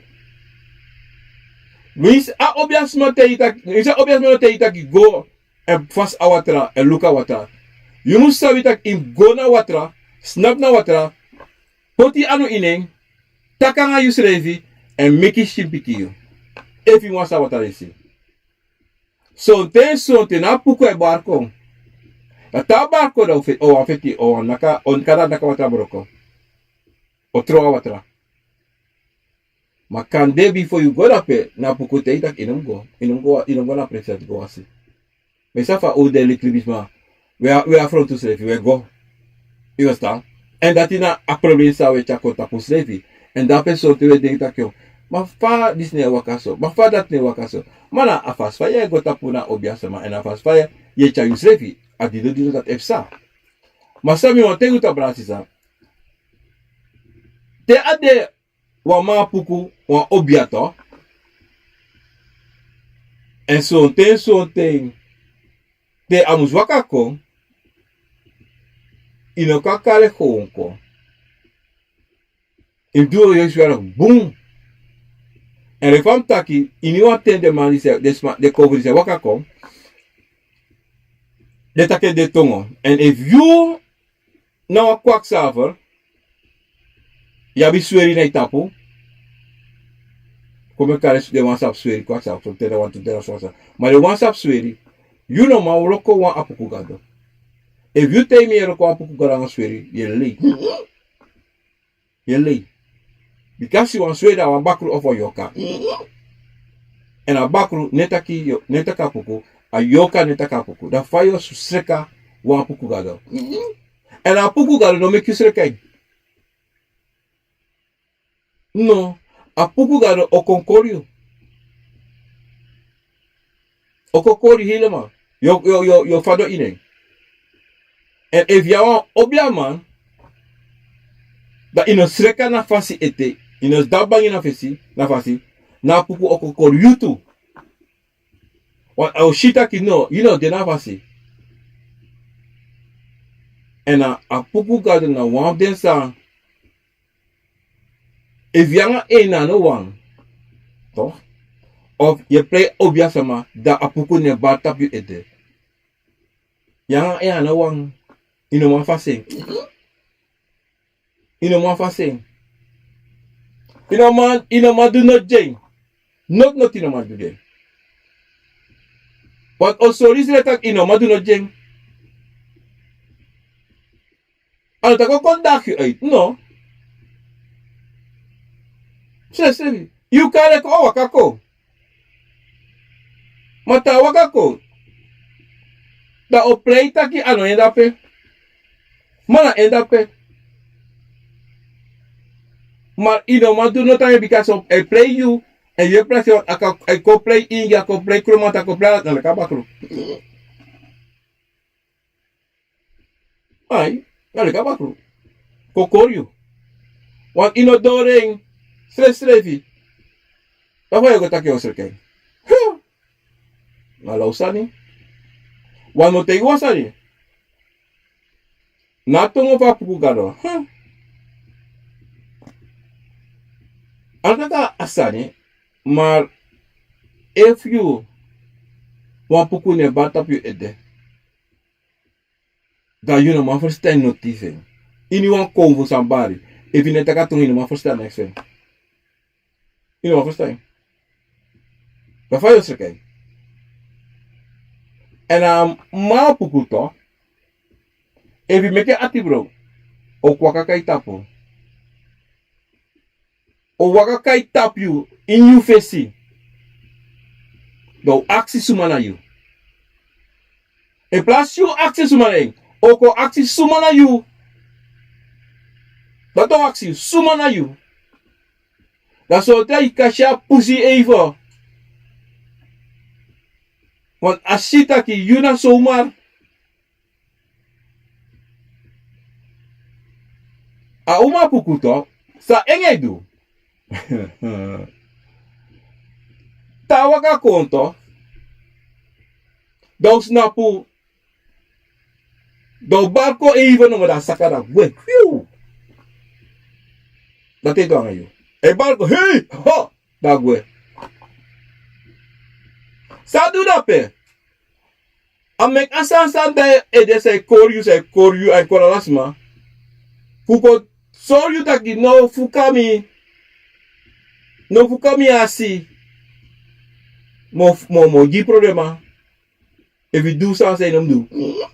Winsi a obiasma tei yu taki, winsi a obiasma no tei yu taki go en fasi a watra, en luku a watra, yu mus sabi taki yu mus go na watra, snapu na watra, poti yu anu ini en, taki nanga yusrefi, en meki yu skin piki yu. Efu yu wasi a watra disi. Sonten sonten na puku e bari kon. Dan te a bari kon, dan o fe-, o wan feti, o wan naka, o naka, dan naka watra broko. O tron a watra. Ma kande bifo yu go dape, na puku tei yu taki yu no mus go. Yu no mus go, yu no mus go na presi dati go wasi. Mi sabi fa un de leki libisma. Wi a, wi a frontu srefi, wi e go. Yu ferstan? Èn dati na a problem san wi e tyari kon tapu srefi. Èn dape sonten wi e denki taki, ma fa disi no e waka so, ma fa dati no e waka so. Ma na a fasi fa yu e go tapu na obiasma, èn a fasi fa yu e tyari yusrefi, a didon didon dati e psa. Ma san mi wani taigi un, tok, brada sisa, te a de wan man puku wan obia, tok, èn sonten sonten te a mus waka kon, yu no kan kari en kon kon. Yu mus du yu yesi weri bun. Èn efu a mus taki, ini wan ten den man disi, den sma, den kowfo disi e waka kon, den taki en den tongo. Èn efu yu na wan kwaksalfer, yu abi sweri na yu tapu, kon meki kari den wan sabi sweri, kwaksalfer, ten na wan tu ten na wan sabi. Ma den wan sabi sweri, yu no man wroko wan Apuku gado. Efu yu taigi mi yu e wroko wan Apuku gado nanga sweri, yu e lei. Yu e lei. Bikasi wan sweri na wan bakru of wan yorka. Èn a bakru no e taki yo, no e taki Apuku, a yorka no e taki Apuku. Dan fa yu o sreka wan Apuku gado? Èn a Apuku gado no meki yu sreka en. No, Apuku gado o kon kori yu. O kon kori yu helemaal. Yu o, yu o, yu o, yu o fadon ini en. Èn efu yu a wan obiaman, dan yu no sreka na fasi ete, yu no sidon bangi na fesi, na fasi, na Apuku o kon kori yu tu. Want a o si taki no, yu no de na fasi. Èn a Apuku gado na wan fu den san, efu yu nanga en na no wan, toch? Of yu e prei obia sama, dan Apuku no e bari tapu yu ete. Yu nanga en a no wan, yu no man fasi en. Yu no man fasi en. Yu no man, yu no man du noti gi en. Noti, noti yu no man du gi en. Want a o sori srefi taki yu no man du noti gi en. A no taki a o kon dagi yu uit, no. Srefi, srefi. Yu kari en kon, a o waka kon. Ma te a waka kon, dan a o prei taki a no en de ape. Ma na en de ape. Ma yu no man du noti nanga en, bikasi a e prei yu. Èn yu e prei, a kan, a e kon prei ingi, a kon prei kromanti, a kon prei ala, na leki a bakru. Ai, na leki a bakru. Kon kori yu. Want yu no doro en srefisrefi. Dan fa yu o go taki yu o sreka en? Huh! Na law sani. Want mi o taigi wan sani. Na a tongo fu Apuku gado. Huh! A no taki a sani, ma efu yu wan Apuku no e bari tapu yu ede, dan yu no man ferstan noti fu en. Ini wan kownu fu sani bari, efu yu no e taki a tongo, yu no man ferstan noti fu en. Yu no man ferstan. Dan fa yu o sreka en? Èn a man Apuku tu, efu yu meki en ati bron, a o kon waka kon na yu tapu. A o waka kon na yu tapu, ini yu fesi. Dan a o aksi suma na yu. In plasi yu aksi suma na en, a o kon aksi suma na yu. Dati a o aksi yu, suma na yu. Dan so te a e kasi a pusi even. Want a si taki yu na zomaar. A uman Apuku tu, san en e du? Te a waka kon tu, dan a o snapu, dan a o bari kon even nomo, dan a saka, dan a gwe. Fiu! Dati e du nanga yu. A e bari kon, hei! Ho! Dan a gwe. San a du dape? A meki a sani san de ede, san e kori yu, san e kori yu, a e kori ala sma. Fu kon sori yu taki no fuka mi, no fuka mi asi. Mi o, mi o, mi o gi yu problema efu yu du sani san yu no mus du.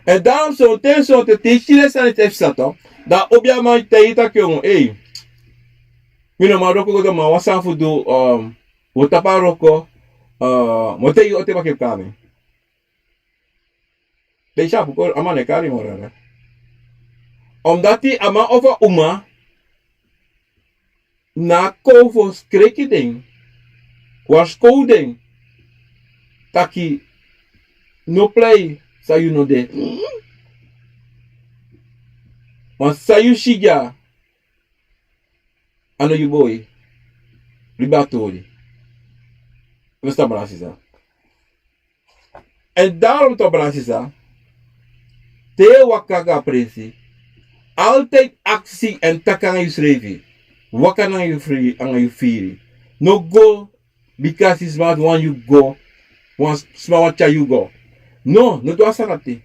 Èn dan sonten, sonten te yu si den sani te yu psa tu, dan a obiaman e taigi yu taki, yongu, ei, mi no man wroko go doro, ma wan sani fu du, um, wi o tapu a wroko, uh, mi o taigi yu o te baka yu kon na mi. Dan yu si a Apuku, a man no e kari yu moro. Omdati a man of a uman na kon fu skreki den, warskow den, taki no prei san yu no de. Ma san yu si dya, a no yu boi, libi a tori. Yu ferstan, brada sisa? Èn daarom tu, brada sisa, te yu e waka go a presi, altijd aksi èn taki nanga yusrefi, waka nanga yu fri- nanga yu firi. No go bikasi sma wani yu go, wan sma wani tyari yu go. No, no du a sani dati.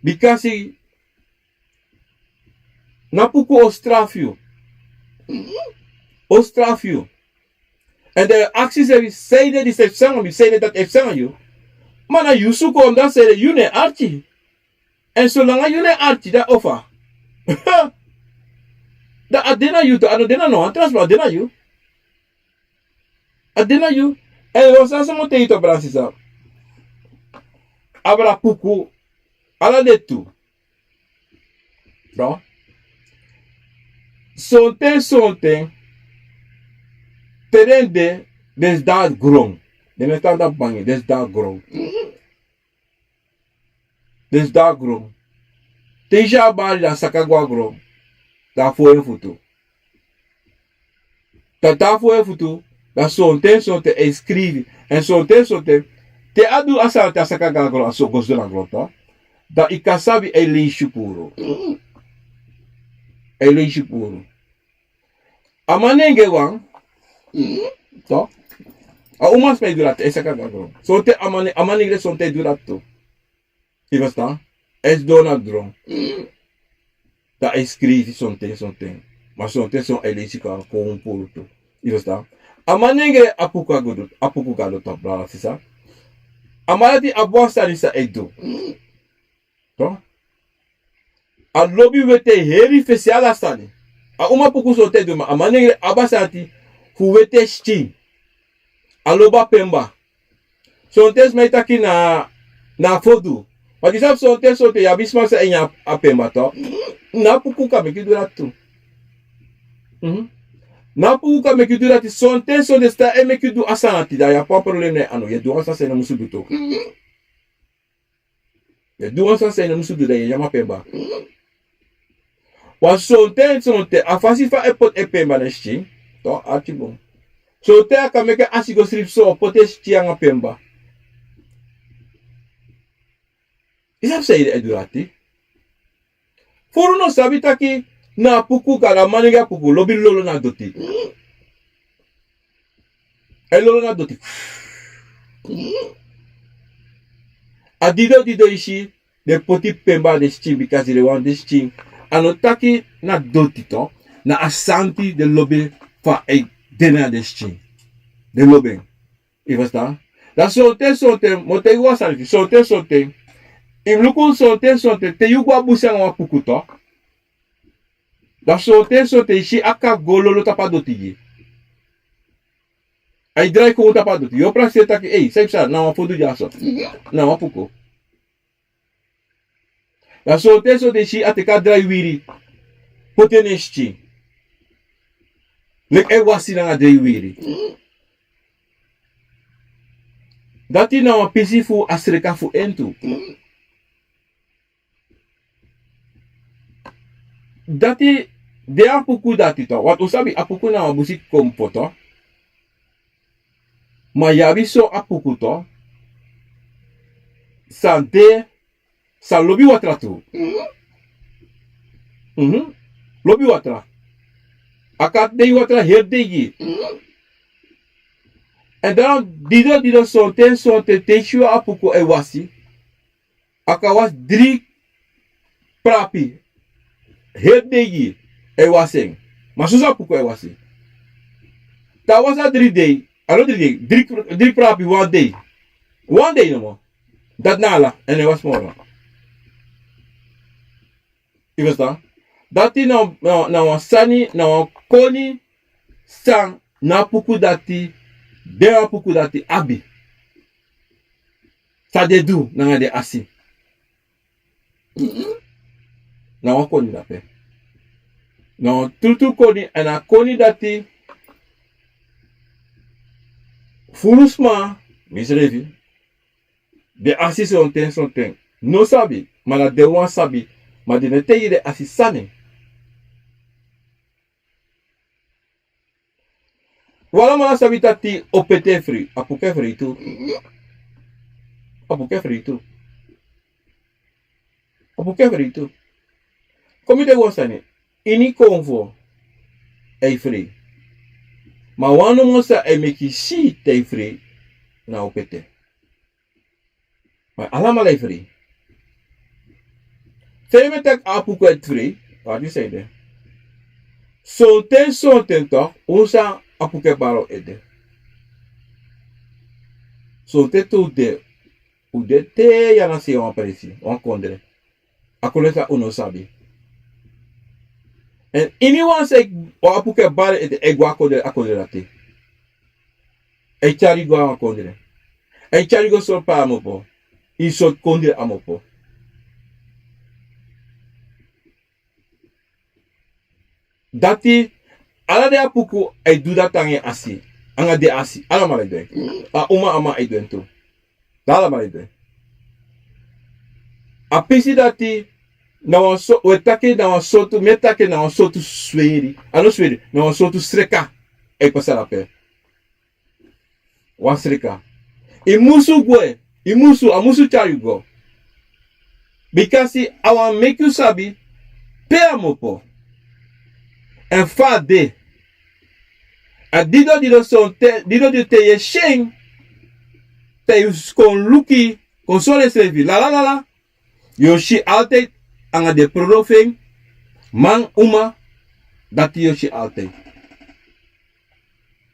Bikasi na puku o strafu yu. O strafu yu. Èn den e aksi srefi, sanede disi e psa nanga mi, sanede dati e psa nanga yu. Ma na yu suku, omdat sanede yu na en arki. Èn solanga yu na en arki, dan ofa, dan a de na yu tu, a no de na no wan tra sma, a de na yu. A de na yu. Èn wan sani san mi o taigi yu tu, brada sisa. Abra puku, ala den tu. No? Sonten, sonten, te den de, den sidon na gron. Den no e tan tapu bangi, den sidon na gron. Den sidon na gron. Te yu si a bari, dan a saka go na gron. Dan a fon en futu. Dan te a fon en futu, dan sonten, sonten e skrifi. Èn sonten, sonten, te a du a sani dati, a saka go na gron, a so go sidon na gron, toch. Dan yu kan sabi a e leisi puru. A e leisi puru. A manengre wan, toch. A umasma e du dati, a e saka go na gron. Sonten a mane- a manengre sonten e du dati tu. Yu e ferstan? A e sidon na gron. Dan a e skrifi sonten, sonten. Ma sonten, sonten a e leisi kon, kon puru tu. Yu e ferstan? A manengre, a puku a go du, a puku Gado, toch, brada sisa. A man dati abi wan sani san a e du. Toch? A lobi weti heri fesi ala sani. A umapuku sonten e du, ma a manengre abi a sani fu weti en sikin. A lobi a pemba. Sonten sma e taki na, na fodu. Ma yu sabi, sonten, sonten yu abi sma san e nyan a pemba, toch. Na puku kan meki yu du dati tu. Mhm. Na puku kan meki yu du dati. Sonten, sonten san e meki yu du a sani dati, dan yu abi wan problem na yu anu. Yu e du wan sani san yu no musu du tu. Yu e du wan sani san yu no musu du, dan yu e nyan a pemba. Wan sonten, sonten, a fasi fa a e poti en pemba na en sikin, toch, arki bun. Sonten a kan meki en asi go sripi so, poti en sikin nanga pemba. Yu sabi san yu e du dati? Furu no sabi taki na a puku, Gado, a manengre a puku, lobi lolo na doti. A e lolo na doti. A didon, didon yu si, den poti pemba na den sikin, bikasi den wani den sikin. A no taki na doti, toch. Na a santi den lobi fa a e de na den sikin. Den lobi en. Yu e ferstan? Dan sonten, sonten, mi o taigi wan sani, sonten, sonten, yu mus luku, sonten, sonten, te yu go a busi nanga wan puku, toch. Dan sonten, sonten yu si a kan go lolo tapu a doti gi yu. A e drai kon tapu a doti. Yu o prakseri taki, ei, san yu psa, na wan fodu dyaso. Na wan puku. Dan sonten, sonten yu si a teki a drai wiri poti en na en sikin. Leki a e wasi nanga drai wiri. Dati na wan pisi fu a sreka fu en tu. Dati de a puku dati, toch. Want un sabi a puku na wan busi kon poto. Ma yu abi son a puku, toch, san de, san lobi watra tu. Mhm. Lobi watra. A kan dei watra heri dei gi. Èn dan didon, didon, sonten, sonten, te yu si a puku e wasi, a kan wasi dri prapi heri dei gi, e wasi en. Ma soso a puku e wasi. Te a wasi a dri dei, a no dri dei, dri, dri prapi wan dei. Wan dei nomo. Dati na ala, èn e wasi moro. Yu e ferstan? Dati na, na, na wan sani, na wan koni san na a puku dati, den a puku dati abi. San den du nanga den asi. Na wan koni dape. Na wan trutru koni, èn a koni dati furu sma, misrefi, den asi sonten, sonten no sabi, ma na den wan sabi, ma den no e taigi den asi sani. Un alamala sabi taki opete e frei, a puku e frei tu. A puku e frei tu. Apuku e frei tu. Kon mi taigi wan sani. Ini konfo e frei. Ma wan nomo san e meki si te e frei na opo ete. Ma alamala e frei. Te mi e taki apuku e frei, wati san ede. Sonten sonten tok' un san apuku e bari un ede. Sonten tu un de, un de te yu ana sei wan presi, wan kondre. A kondre san un no sabi. Èn iniwan san wan apuku e bari ede, e go a kondre, a kondre dati. E tyari go a wan kondre. E tyari go sortu pe a mus opo. Ini sortu kondre a mus opo. Dati, ala den apuku e du dati nanga en asi. Nanga den asi, alamala e du en. A uma, a man e du en tu. Alamala e du en. A pisi dati, na wan so, un e taki na wan sortu, mi e taki na wan sortu sweri. A no sweri, na wan sortu sreka. E pasa dape. Wan sreka. Yu musu gwe, yu musu, a musu tyari yu go. Bikasi a wani meki yu sabi pe a mus opo. Èn fa a de. A dido dido sonten, dido dido te yu e si en. Te yu kon luku, kon sori yusrefi, lala lala. Yu o si altijd nanga den prodo fu en, man, uma, dati yu o si altijd.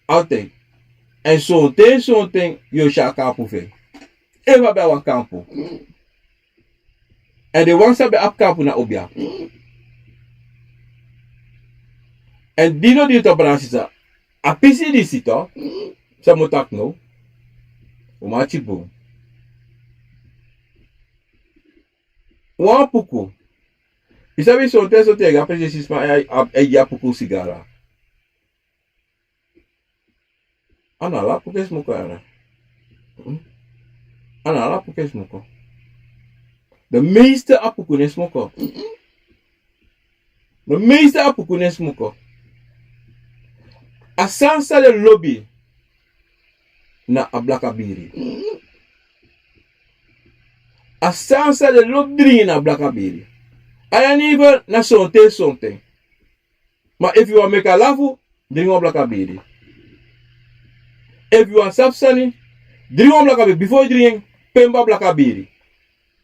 Altijd. Èn sonten sonten yu o si a kampu fu en. Efu a ben abi wan kampu. Èn den wan san ben abi kampu na obia. Èn dino dino to brada sisa. A pisi disi to. San mi o taki now. Un mu ati bun. Wan apuku. Yu sabi sonten sonten yu e go a presi, sma e, e, e gi apuku sigara. A no ala apuku e smoko yara. Mm. A no ala apuku e smoko. De meeste apuku no e smoko. Mm-mm. De meeste apuku no e smoko. A sani san den lobi na a blaka biri. Mm. A sani san den lobi dringi na a blaka biri. A ya ni even na sonten sonten. Ma efu yu wani meki a lafu, dringi wan blaka biri. Efu yu wani sabi sani, dringi wan blaka biri. Bifo yu dringi en, pemba blaka biri.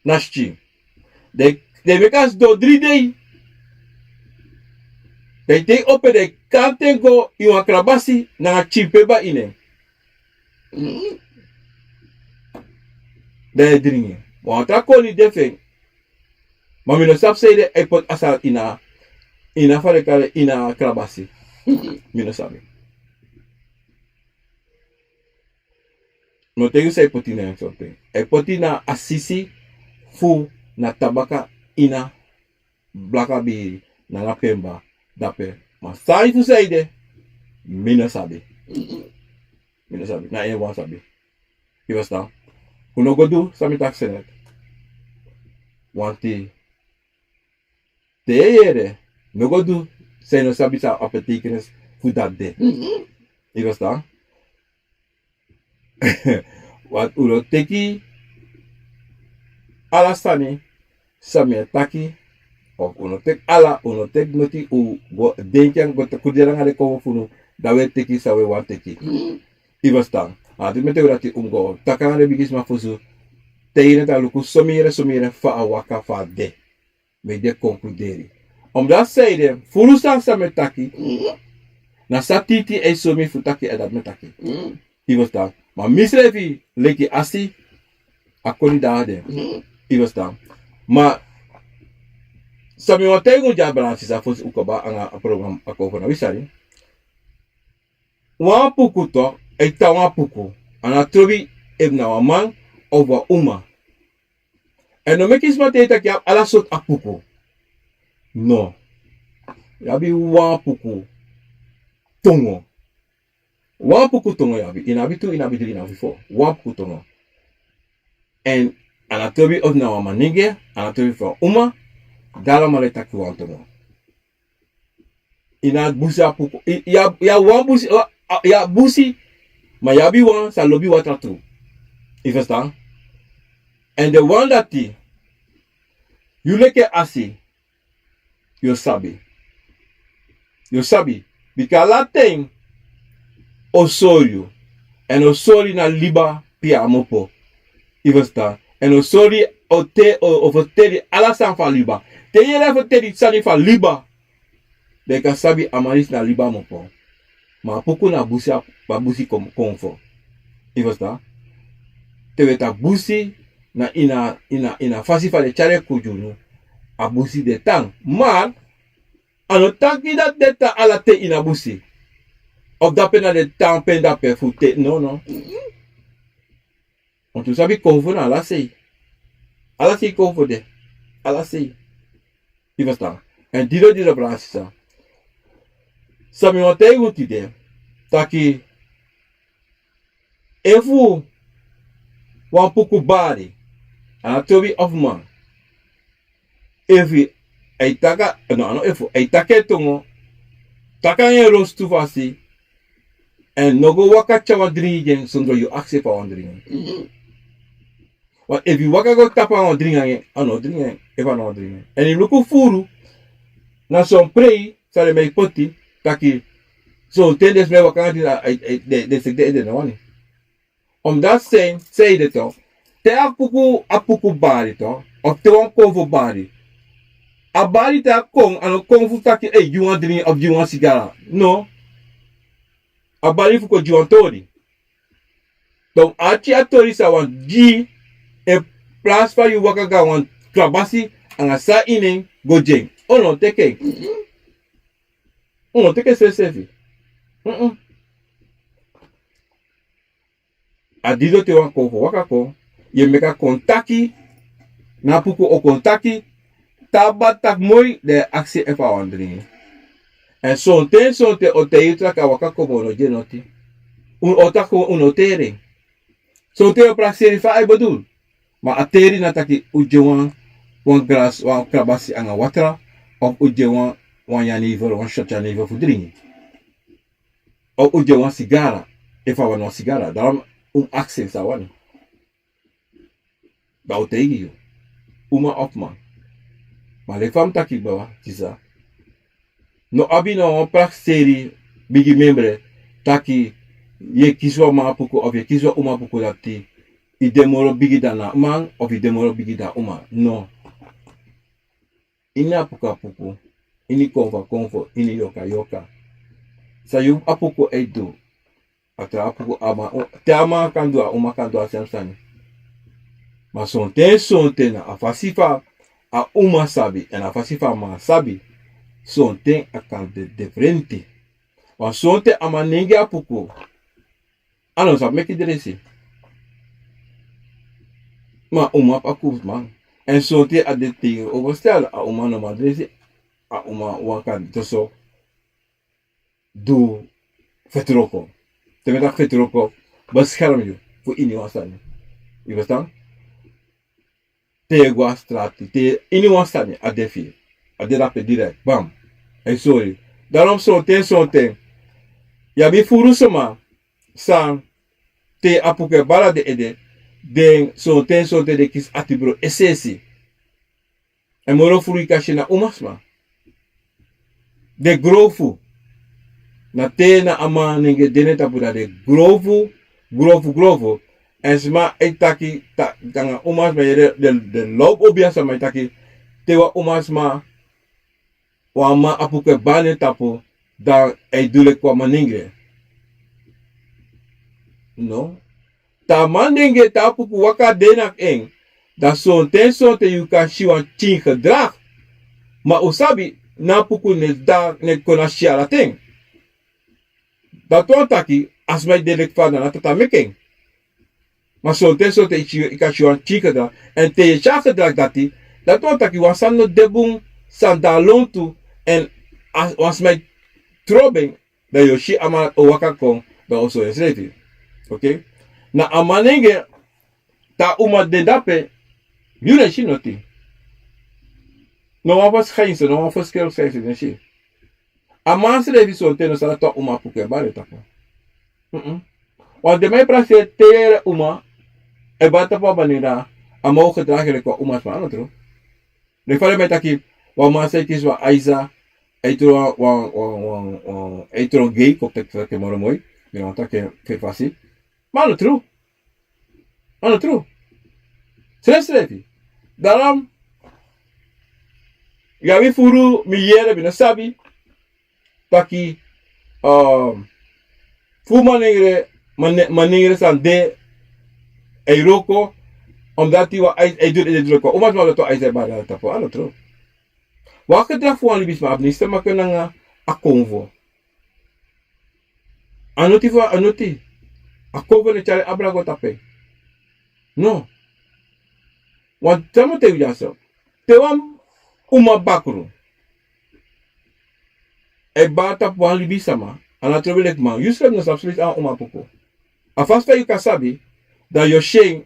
Na skin. Den, den meki a sidon dri dei. Den e teki opo, den e kanti en go ini wan krabasi nanga skin pemba ini en. Mm. Den e dringi. Wan tra koni de fu en. Ma mi no sabi san ede a e poti a sani ini a, ini a fa den e kari en, ini a krabasi. Mi no sabi. Mi no taigi yu san a e poti ini en sortu. A e poti na a sisi fu na tabaka ini a blaka biri nanga pemba dape. Ma sani fu san ede, mi no sabi. Mi no sabi. Na en wan sabi. Yu ferstan? Un no go du san mi taki senet. Wanti te yu yere, no go du san yu no sabi san a betekenis fu dati de. Mhm. Yu ferstan? Want un no teki ala sani san mi e taki, of un no teki ala, un no teki noti, un go denki nanga, go kuderi nanga den konfo fu unu, dan un e teki san un e wani teki. Mhm. Yu ferstan? A dati meki un dati un go taki nanga den bigisma fu un, te yu no tan luku somere, somere fa a waka, fa a de. Meki den konkluderi. Omdati san ede, furu sani san mi e taki, na san titi e sori mi fu taki, a dati mi e taki. Mm. Yu ferstan? Ma misrefi leki asi, a koni dati de. Mm. Yu ferstan? Ma san mi wani taigi un dya, brada sisa, fosi un kaba nanga a program, a konfo na wi sani. Wan apuku tu, e tan wan apuku. A no trobi efu na wan man of wan uma. Èn no meki sma taigi taki yu abi ala sortu apuku. No. Yu abi wan apuku tongo. Wan apuku tongo yu abi. Yu no abi tu, yu no abi dri, yu no abi fo. Wan apuku tongo. Èn a no trobi efu na wan manenge, a no trobi efu na wan uma, dan alamala e taki wan tongo. Yu no abi busi apuku. Yu, yu abi, yu abi wan busi, a, a, yu abi busi, ma yu abi wan san lobi watra tu. Yu ferstan? Èn den wan dati, Yu leki asi, yu o sabi. Yu o sabi. Bika ala ten o sori yu. Èn o sori na liba pe a mu opo. Yu ferstan? Èn o sori, o te o o ferteri ala sani fu a liba. Te yu e ferteri sani fu a liba, dan yu kan sabi a man disi na liba a mu opo. Ma a puku na busi a, a busi kon, kon fu. Yu ferstan? Te wi e taki busi na ini a, ini a, ini a fasi fa den tyari en kon gi unu. A busi de tan. Ma a no taki dati den tan ala ten ini a busi. Of dape na den tan pe dape fu te, no, no. Want un sabi kon fu na ala sei. Ala sei kon fu de. Ala sei. Yu ferstan? Èn didon didon brada sisa. San mi wani taigi un tide, taki efu wan puku bari, a no trobi of man, efu a e taki, no, a no efu, a e taki en tongo, taki nanga en rostu fasi, èn no go waka tyari wan dringi gi en sondro yu aksi en fu a wan dringi. Want efu yu waka go tapu a wan dringi nanga en, a no dringi en, efu a no dringi en. Èn yu luku furu, na son prei san den ben e poti, taki sonten den sma e waka nanga dringi, a, a, a, den, den seki den ede no wani. Omdat san, san ede tu, te a puku, a puku bari tu, of te wan kon fu bari. A bari te a kon, a no kon fu taki, ei, gi wan dringi of gi wan sigara. No. A bari fu kon gi wan tori. Dan a tyari a tori san a wani gi, in plaats fa yu waka go na wan krabasi, nanga san ini en go gi en. Un no teki en. Un no teki en srefi. Mm-mm. A didon te wan kon fu waka kon, yu e meki a kon taki, na a puku o kon taki, te a bari taki moi, dan yu e aksi en efu a wani dringi. Èn sonten, sonten o taigi yu taki a waka kon ma un no gi en noti. Un o taki un no teri en. Sonten yu o prakseri fa a e bedul. Ma a teri na taki un gi en wan, wan gras, wan krabasi nanga watra, of un gi en wan, wan jenever, wan shot jenever fu dringi. Of un gi en wan sigara, efu a wani wan sigara, dan un aksi en san a wani. Dan un taigi yu. Uma of man. Ma leki fa mi taki baba, sisa. No abi no wan prakseri bigi memre, taki yu e kisi wan man puku of yu e kisi wan uma puku dati, yu de moro bigi dan a man, of yu de moro bigi dan a uma. No. Ini a puku a puku, ini konfo a konfo, ini yoka a yoka. San yu a puku e du, a tra a puku a man, te a man kan du, a uma kan du a srefi sani. Ma sonten, sonten na a fasi fa a uma sabi, èn a fasi fa a man sabi, sonten a kan de diferenti. Ma sonten a manengre a puku, a no sabi meki dresi. Ma a uma abi a kunfusman. Èn sonten a de tegenoverstel, a uma no man dresi, a uma wan kan doso du feti wroko. Te mi e taki feti wroko, beskerm yu fu ini wan sani. Yu ferstan? Te yu e go a strati, te yu e ini wan sani, a de fu yu. A de drape direkt, bam. A e sori yu. Daarom sonten, sonten yu abi furu sma san te a puku e bari na den ede, den sonten, sonten den kisi ati bron es'esi. Èn moro furu yu kan si na umasma. Den grofu. Na te na a manengre de na en tapu, dan den grofu, grofu, grofu. Èn sma e taki, ta, nanga umasma yere, den, den lobi obi a sma e taki, te wan umasma, wan man a puku e bari na en tapu, dan a e du leki wan manengre. No. Te a manengre, te a puku waka de na en, dan sonten, sonten yu kan si wan pikin gedrag. Ma un sabi, na a puku no e, dan no e kon na si ala ten. Dati wani taki, a sma e de leki fa na a tata meki en. Ma sonten, sonten yu si, yu kan si wan pikin gedrag. Èn te yu e si a gedrag dati, dati wani taki wan sani no de bun, san de a lontu, èn a, wan sma e trobi en, dan yu o si a man o waka kon, dan o sori ensrefi. Oké? Na a manengre, te a uma de drape, yu no e si noti. No wan verschijnsel, no wan verschil verschijnsel no e si. A man srefi sonten no sabi dati wan uma a puku e bari na en tapu. Mm-mm. Want den man e prakseri te yu yere uma e bari na tapu a manengre, a man o gedraag en leki wan umasma, a no tru? Leki fa den man e taki, wan man san e kisi wan Aiza, a e tron wan, wan, wan, wan, a e tron gei, kon taki, taki moro moi, mi no wani taki en fasi. Ma a no tru. A no tru. Srefsrefi. Daarom, yu abi furu, mi yere, mi no sabi. Taki, um, fu manengre, mane-, manengre san de, a e wroko, omdat yu wan Aiza, a e du, a e du wroko. Umasma lotu Aiza e bari na tapu, a no tru. Wan gedrag fu wan libisma abi niks te maken nanga a konfo. A noti fu a noti. A konfo no e tyari abra go tapu en. No. Wan tra mi o taigi yu dyaso. Te wan uma bakru e bari tapu wan libisma, a no trobi leki man. Yu srefi no sabi srefi a wan uma puku. A fasi fa yu kan sabi, dan yu o si en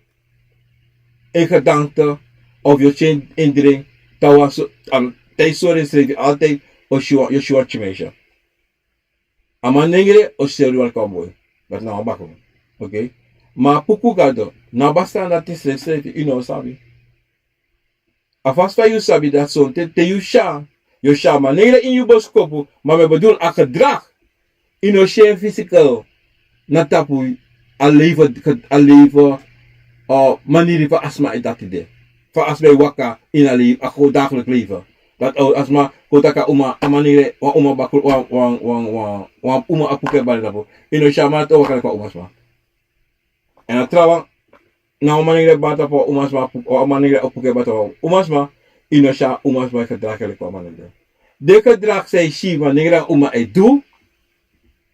in gedankte of yu o si en in dren, dan wan so, an, te yu sori ensrefi altijd, o si wan, yu o si wan tyimeisye. A manengre o sori wan kon boi. Dati na wan bakru. Oké? Ma a puku gado, na basta dati srefsrefi, yu no sabi. A fasi fa yu sabi dati sonten, te yu si a, yu o si a manengre ini yu boskopu, ma mi e bedoel a gedrag. Yu no si en fysical na tapu a leven, a leven, uh, maniri fa a sma e dati de. Fa a sma e waka ini a leven, a gewoon dagelijks leven. Dati, uh, a sma kon taki a uma, a manengre, wan uma bakru, wan, wan, wan, wan, wan uma a puku e bari tapu. Yu no si a man dati o waka leki wan umasma. Èn a trawan, na wan manengre bari tapu wan umasma, pu-, wan manengre o puku e bari tapu wan umasma, yu no si a umasma e gedrag leki wan manengre. Den gedrag san yu si manengre nanga uma e du,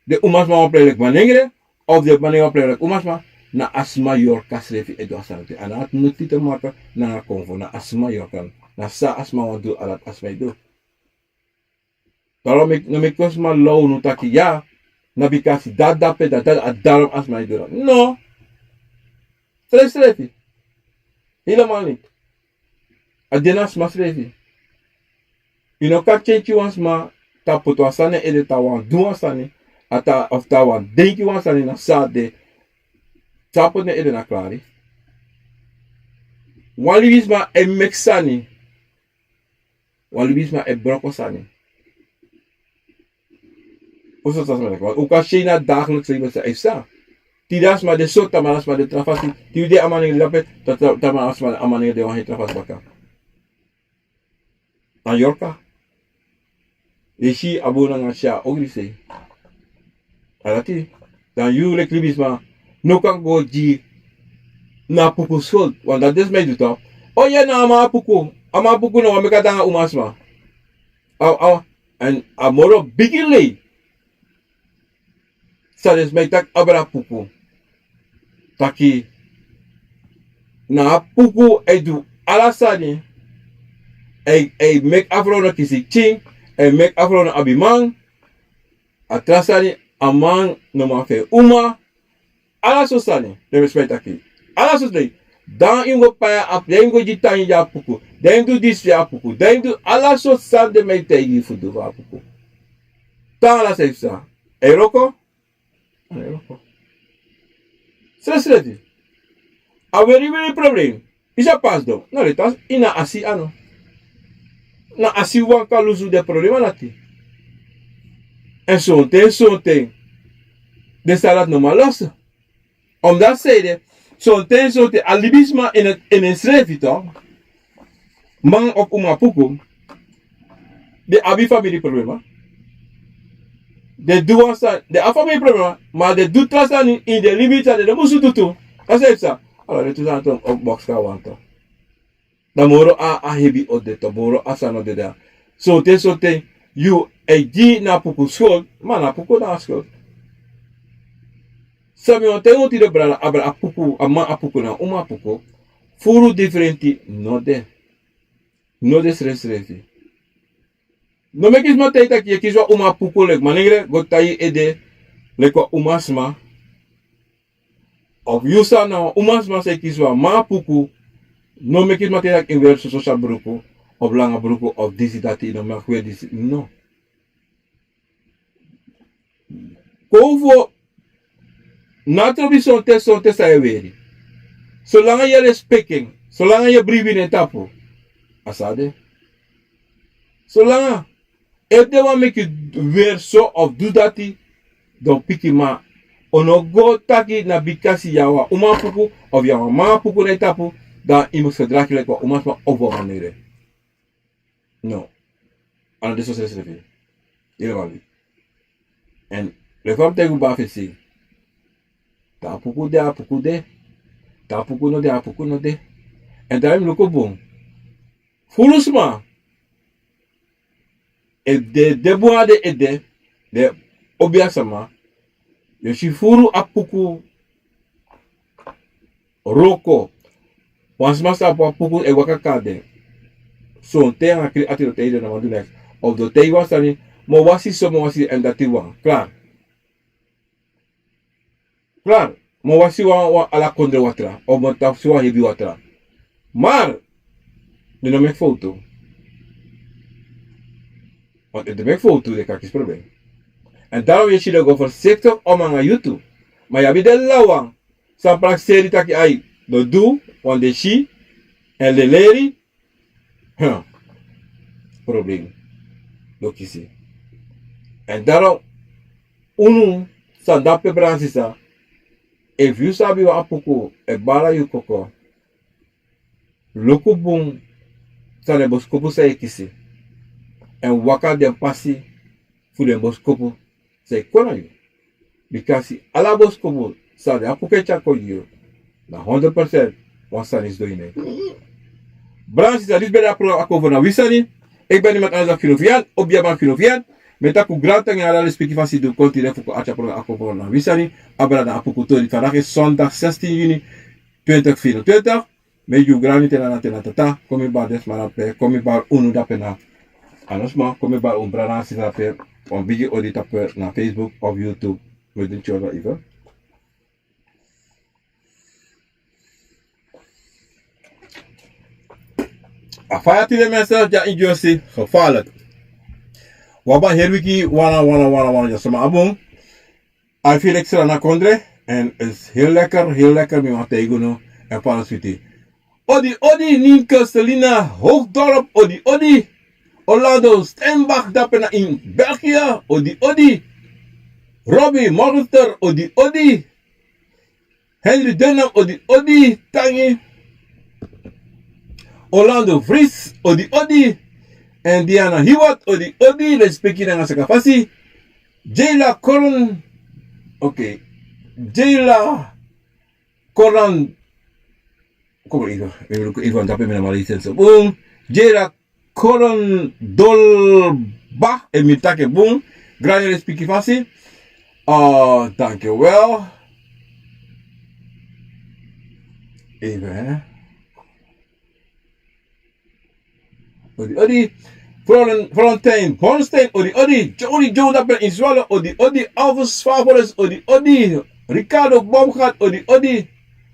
den umasma wani prei leki manengre, of den manengre wani prei leki umasma, na a sma yorka srefi e du a sani. A no abi noti te maken nanga konfo, na a sma yorka, na san a sma wani du, a dati a sma e du. Daarom mi, no mi kon sma law unu taki ya, na bikasi dati dape, dati, dati, a daarom a sma e du dati. No. Srefsrefi. Helemaal niet. A de na sma srefi. Yu no kan kenki wan sma, te a poti wan sani na en ede, te a wani du wan sani, a te a, of te a wani denki wan sani na san a de, san a poti na en ede na klari. Wan libisma e meki sani. Wan libisma e broko sani. Un so sa sma leki, un kan si en na dagelijks leven san e psa. Tide a sma de so, tamaa a sma de tra fasi. Tide a manengre de dape, ta-, ta-, tamaa a sma, a manengre de wan heri tra fasi baka. Dan yorka. Yu e si a bun nanga si a ogri sei. A dati, dan yu leki libisma no kan go gi na a puku skuld. Want dati den sma e du toch. O ya, na a man a puku. A man a puku no wani meki a de nanga umasma. A, a, èn a moro bigi lei san den sma e taki abra puku. Taki na a puku e du ala sani. E, e meki a frow no kisi pikin. E meki a frow no abi man. A tra sani, a man no man fu en uma. Ala so sani, den sma e taki. Ala so sani. Dan yu go pai a puku, dan yu go gi tan gi a puku, dan yu du disi fu a puku, dan yu du ala so sani den man e taigi yu fu du fu a puku. Tan ala san e psa. A e wroko? A no e wroko. Srefsrefi. A weri weri problem. Yu sa pasi don, na leti a si, yu na a si a no. Na a si wan kan lusu den problema dati. Èn sonten, sonten den sani dati no man losi. Omdat san ede, sonten, sonten a libisma ini, ini ensrefi toch. Man of uma puku. Den abi famiri problema. Den du wan sani, den abi famiri problema, ma den du tra sani ini den limiti san den no musu du tu. A san e psa, ala den tu sani tu o boksi kon na wan tu. Dan moro a, a hebi o de tu, moro a sani o de dya. Sonten, sonten yu e gi na puku skuld, ma na puku na skuld. San mi wani taigi unu tide brada, abra a puku, a man a puku nanga uma a puku. Furu difrenti no de. No de srefsrefi. No meki sma taigi taki yu e kisi wan uma puku leki manengre, go tan yu ede leki wan umasma. Of yu san na wan umasma san e kisi wan man puku. No meki sma taigi taki yu weri soso bruku, of langa bruku, of disi dati, yu no man weri disi, no. Konfo no trobi sonten, sonten san yu e weri. Solanga yu e respeki en, solanga yu e bribi na en tapu, a so a de. Solanga efu den wani meki yu weri so of du dati, dan piki, ma o no go taki na bikasi yu na wan uma puku of yu na wan mama puku na yu tapu, dan yu mus ferdraki leki wan umasma of wan manere. No. A no de so srefsrefi. Yu no wani. Èn leki fa mi taigi un baka fesi, te a puku de, a puku de. Te a puku no de, a puku no de. Èn dan yu mus luku bun. Furu sma, efu den de bun na den ede, den obiasma, yu o si furu a puku wroko. Wan sma sa abi wan puku e waka kon na den. Sonten nanga krin ati den o taigi den no man du neks. Of den o taigi wan sani, mi o wasi so, mi o wasi, èn dati wan. Klari. Klari. Mi o wasi wan, wan ala kondre watra. Of mi o wasi wan hebi watra. Mar den no meki fowtu. Want efu den meki fowtu, den kan kisi problem. Èn daarom yu e si den go forsiktik om nanga yu tu. Ma yu abi den lawan san prakseri taki ai, no du, want den si èn den leri. Huh. Problem. No kisi. Èn daarom unu san de ape, brada sisa, efu yu sabi wan a puku e bari yu koko, luku bun san den boskopu san yu e kisi. Èn waka den pasi fu den boskopu san e kon na yu. Bikasi ala boskopu san den a puku e tyari kon gi yu, na honderd procent wan sani sidon ini en. Brada sisa, disi ben de a program Akomfo na wi sani. Eki ben de met Anza Fino Fian, Obiaman Fino Fian. Mi e taki un grantangi nanga ala respeki fasi di un kontini fu kon arki a program Akomfo na wi sani. A brada na a puku tori, vandaag is zondag zestien juni twintig vierentwintig. Mi e gi un grani tena na tena tata. Kon mi bari den sma dape, kon mi bari unu dape na, a no sma, kon mi bari un brada sisa dape. Wan bigi odi tapu na Facebook of YouTube. Mi e du tyoro even. A faya tide mensen, dya ini Jersey, gevaarlijk. Wi abi a heri wiki wan na wan na wan na wan na sma a bun. A firi leki Sranan kondre, èn is heel lekker, heel lekker, mi wani taigi unu, èn fara switi. Odi odi, Nienke Selina Hoogdorp, odi odi. Orlando Steinbach, dape na in België, odi odi. Robbie Morgenster, odi odi. Henry Dunham, odi odi, tangi. Orlando Vries, odi odi. Èn Diana Hiwat, odi odi, respeki nanga sakafasi. Jayla Koron, oké. Jayla Koron, kom maar even, even, even dape mi na Malaysia so. Boom. Jayla Koron Dolba, efu mi taki en bun. Grani respeki fasi. Ah, dankjewel. Even, hè. Odi, odi. Florentijn Bornstein, odi, odi. Jody Joe, dape in Zwolle, odi, odi. Alvin Swaveles, odi, odi. Ricardo Bomgat, odi, odi.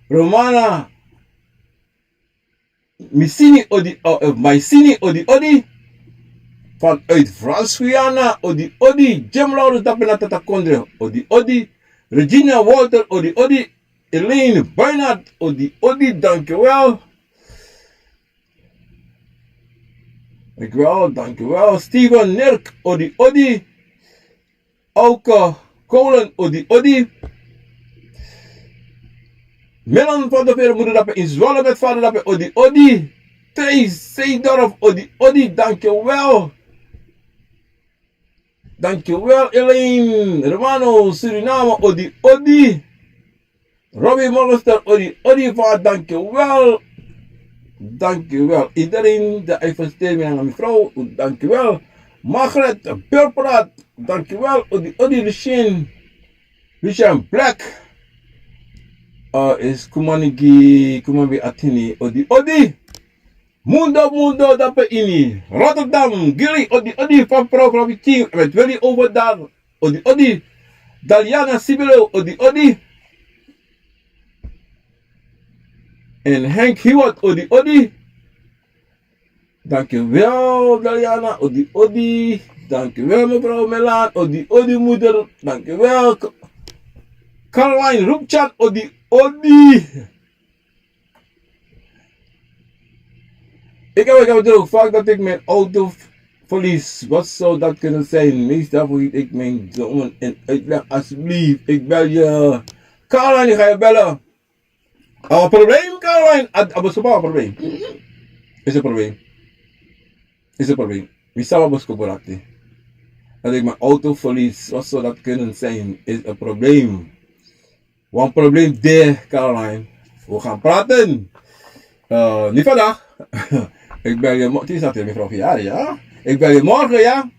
Romana Misini, odi, oh, eh, Maisini, odi, odi. Vanuit Frans Guyana, odi, odi. Jim Laurens, dape na tata kondre, odi, odi. Regina Walter, odi, odi. Elaine Bernard, odi, odi, dankjewel. Dankjewel, dankjewel. Steven Nirk, odi, odi. Auke Kolen, odi, odi. Milan van der Veer, moeder dape in Zwolle met vader dape, odi, odi. Thijs Seedorf, odi, odi, dankjewel. Dankjewel, Elaine Romano, Suriname, odi, odi. Robbie Morgenster, odi, odi, fa, dankjewel. Dankjewel. Iedereen die heeft gesteund, mijn mevrouw, dankjewel. Margaret Burpraat, dankjewel. Odi, odi, Lucien. Lucien Black. Uh, is Kumanigi, Kumanigi Atini, odi, odi. Mundo, Mundo, dape ini Rotterdam, Giri, odi, odi, Fafro, Fafro King, met Willy Overdaal, odi, odi, Daliana Sibilo, odi, odi. En Henk Hiwat, odi, odi. Dankjewel, Daliana, odi, odi. Dankjewel, mevrouw Melan, odi, odi, moeder. Dankjewel, K-, Caroline Rupchan, odi, odi. Ik heb, ik heb het ook vaak dat ik mijn auto f-, Verlies, wat zou dat kunnen zijn? Meestal vergeet ik mijn dromen en uitleg alsjeblieft. Ik bel je. Caroline, ik ga je bellen. Oh, probleem, Caroline. Aboskopo, probleem. Is een probleem. Is een probleem. Wie zou Aboskopo dat? Dat ik mijn auto verlies, wat zou dat kunnen zijn? Is een probleem. Wan probleem de, Caroline. We gaan praten. Eh, niet vandaag. Ik bel je mo-, het is natuurlijk mevrouw Viari, ja? Ik bel je morgen, ja?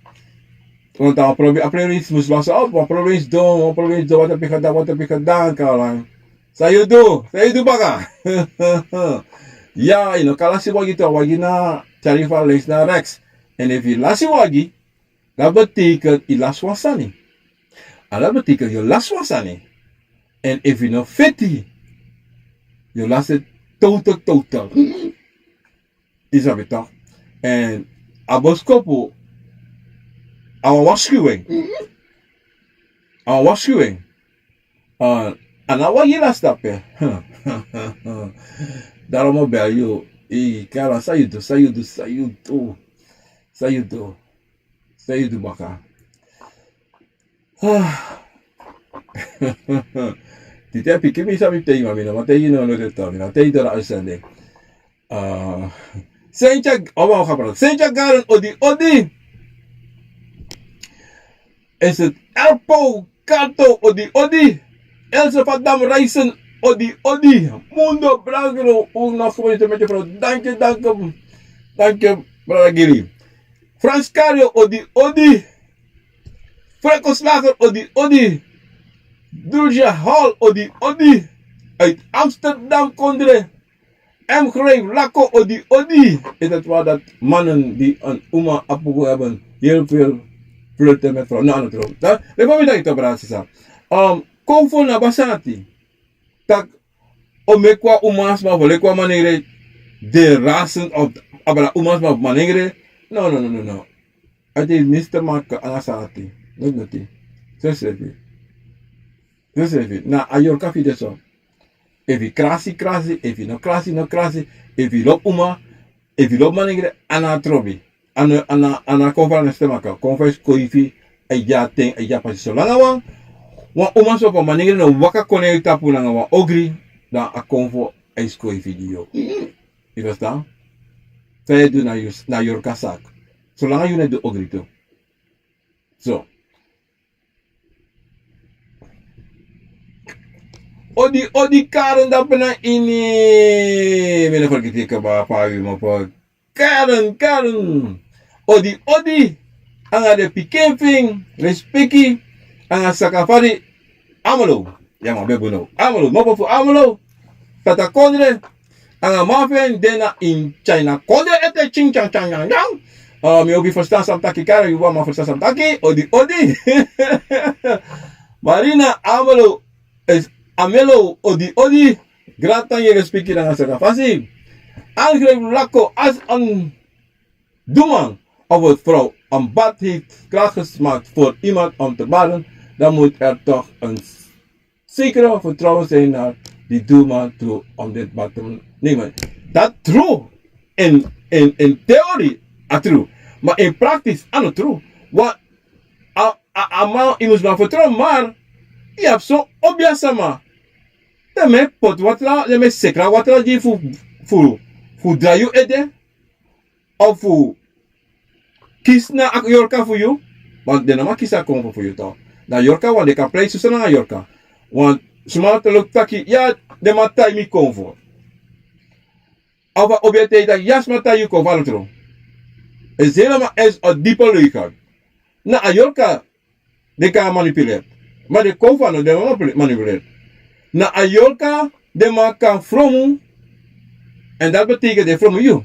Want dan probeer, april is, moest lossen op. Wan probleem is dom, wan probleem is dom. Wat heb je gedaan, wat heb je gedaan, Caroline? San yu du, san yu du baka. Ya, yu no kan lasi wagi tu, a wagi na tyari yu fu a links na rechts. En efu yu lasi wagi, dat betekent yu lasi wan sani. En dat betekent yu lasi wan sani. En efu yu no feti, yu lasi total, total. Yu sabi toch? En Aboskopo, a wan waarschuwing. A wan waarschuwing. A, a no wagi lasi dape. Daarom mi o bel yu. Ei, Caroline, san yu du, san yu du, san yu du. San yu du. San yu du baka. Titi a piki mi, sabi taigi, ma mi no man taigi, no, no, de tori, no taigi doro a sende. Ah, Sentia, o, wan o kan praat. Sentia Garen, odi, odi. Is het Erpo Kato, odi, odi. Else van Dam Reisen, odi, odi. Mundo Bragro, un nog gewoon met je vrouw. Dank je, dank je. Dank je, brada Giri. Frans Kario, odi, odi. Franco Slager, odi, odi. Dulce Hall, odi, odi. Uit Amsterdam, Kondre. M. Grave Lako, odi, odi. Is het waar dat mannen die een oma apugu hebben heel veel flirten met vrouwen? No, no, no. Reformi dat je toch, brada, sisa. Um, Konfo na basati. Tak, o meki wan umasma fu leki wan manengre de rasen of abra umasma fu manengre. No, no, no, no, no. A de mister Mark anga sati. No, no, ti. Sensrefi. Sensrefi. Na a yorka fu yu de so. Efu yu krasi, krasi. Efu yu no krasi, no krasi. Efu yu lobi uma, efu yu lobi manengre, a no a trobi. A no, a no, a no a Konfo na stemaka. Konfo e skoifi, a e gi a ten, a e gi a pasi. Solanga wan, wan umasma fu a manengre no waka kon na yu tapu nanga wan ogri, dan a Konfo e skoifi gi yu. Yu ferstan? San yu e du na yu, na yorka saki. Solanga yu no e du ogri tu. So. Odi, odi, Karen, dape na ini. Mi no fergiti kaba, fa wi mo po. Karen, Karen. Odi, odi. Anga den pikin fu en, respeki. Anga sakafari. Amolo. Ya, ma bebu no. Amolo, mo po fu Amolo. Tata Kondre. Anga man fu en de na ini China kondre ete, ching, chang, chang, chang, chang. Ah, mi hopi yu ferstan san mi taki, Karen, yu wani ferstan san mi taki, odi, odi. Marina Amelo, is Amelo, odi, odi. Grantangi, respeki nanga sakafasi. Angreep Lako, als een doelman of een vrouw een bad heeft klaargemaakt voor iemand om te baden, dan moet er toch een zekere vertrouwen zijn naar die doelman toe om dit bad te nemen. Dat true. In, in, in theorie, a true. Maar in praktisch, a no true. Want a, a, a man, yu mus man vertrouw, maar yu abi son obiasma. Den man e poti watra, den man e sekra watra gi yu fu, fu, fu drai yu ede. Of fu kisi na a yorka fu yu, want den no man kisi a Konfo fu yu toch. Na yorka wan, den kan prei Susan nanga yorka. Want suma te luku taki, ya, den man tai mi Konfo. Of a obia te taki, ya, suma tai yu Konfo, a no tru. Is helemaal is a diepe leugen. Na a yorka den kan manipuleer. Ma den Konfo no, den no man manipuleer. Na a yorka den man kan fromu, en dat betekent den fromu yu.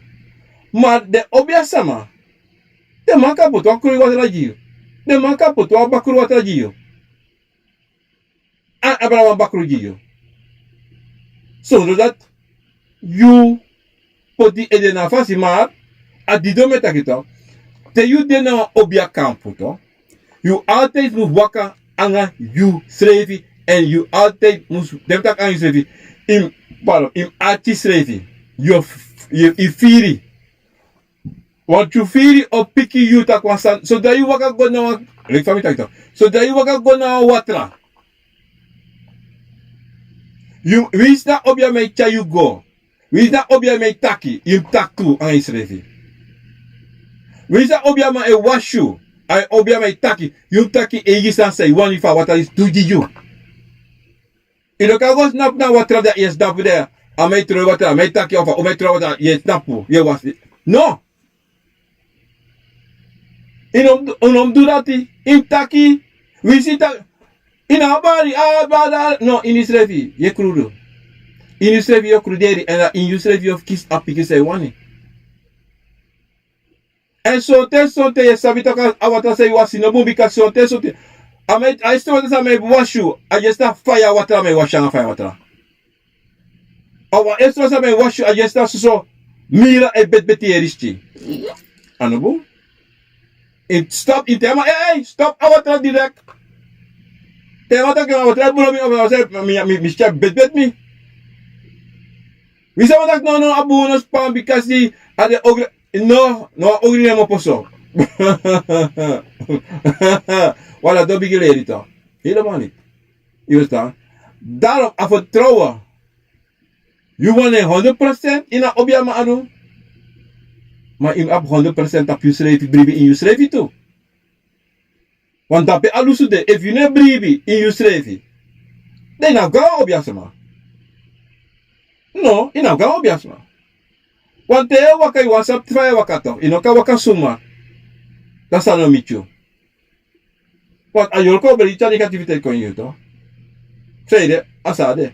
Ma den obiasma, den man kan poti wan kroi watra gi yu. Den man kan poti wan bakru watra gi yu. A, abra wan bakru gi yu. Sondro dati yu poti ede na fasi, maar a didon mi e taki toch. Te yu de na wan obia kampu toch, yu altijd mus waka anga yusrefi, en yu altijd mus, den taki anga yusrefi, yu mus, pardon, yu mus arki yusrefi. Yu, yu, yu firi. Wan tyufiri o piki yu taki wan sani. Sodra yu waka go na wan, leki fa mi taki tok. Sodra yu waka go na wan watra. Yu, winsi na obiaman e tyari yu go. Winsi na obiaman e taki, yu mus taki tu anga yusrefi. Winsi na obiaman e wasi yu, a obiaman e taki, yu mus taki eigi sani san yu wani fu a watra disi du gi yu. Yu no kan go snapu na watra dan yu e snapu de. A man e tron watra, a man e taki, of a man e tron watra, yu e snapu, yu e wasi. No. Yu no mus du dati. Yu mus taki. Winsi taki, yu no abi bari, a bari, no, ini yusrefi yu e krudu. Ini yusrefi yu o kruderi, èn na ini yusrefi yu o kisi a pikin san yu wani. Èn sonten sonten yu e sabi taki a watra san yu wasi no bun, bika sonten sonten a man e, a estro watra san a man e wasi yu, a dyesi na faya watra a man e wasi anga faya watra. A wan estro san a man e wasi yu, a dyesi na soso mira e betibeti yu e risi. A no bun. Yu mus stop, yu mus taigi a man, ei, ei, stop a watra direkt. Taigi a man taki a watra e bun na mi, a watra e, mi, mi, mi skin e betibeti mi. Winsi a man taki no, no, a bun no span, bikasi a de ogri. No, no, ogri no e mopo so. Wala don bigin leri tu. Helemaal niet. Yu e ferstan? Daarom a fertrouwen. Yu wani en honderd procent ini a obiaman anu. Ma yu mus abi honderd procent tapu yusrefi, bribi ini yusrefi tu. Want dape a lusu de, efu yu no e bribi ini yusrefi, dan yu no abi go na wan obiasma. No, yu no abi go na wan obiasma. Want te yu e waka, yu wani sabi fa yu e waka tok, yu no kan waka suma. Dan san no miti yu. Want a yorka o beri tyari negativiteit kon yu tok. San ede, a san a de.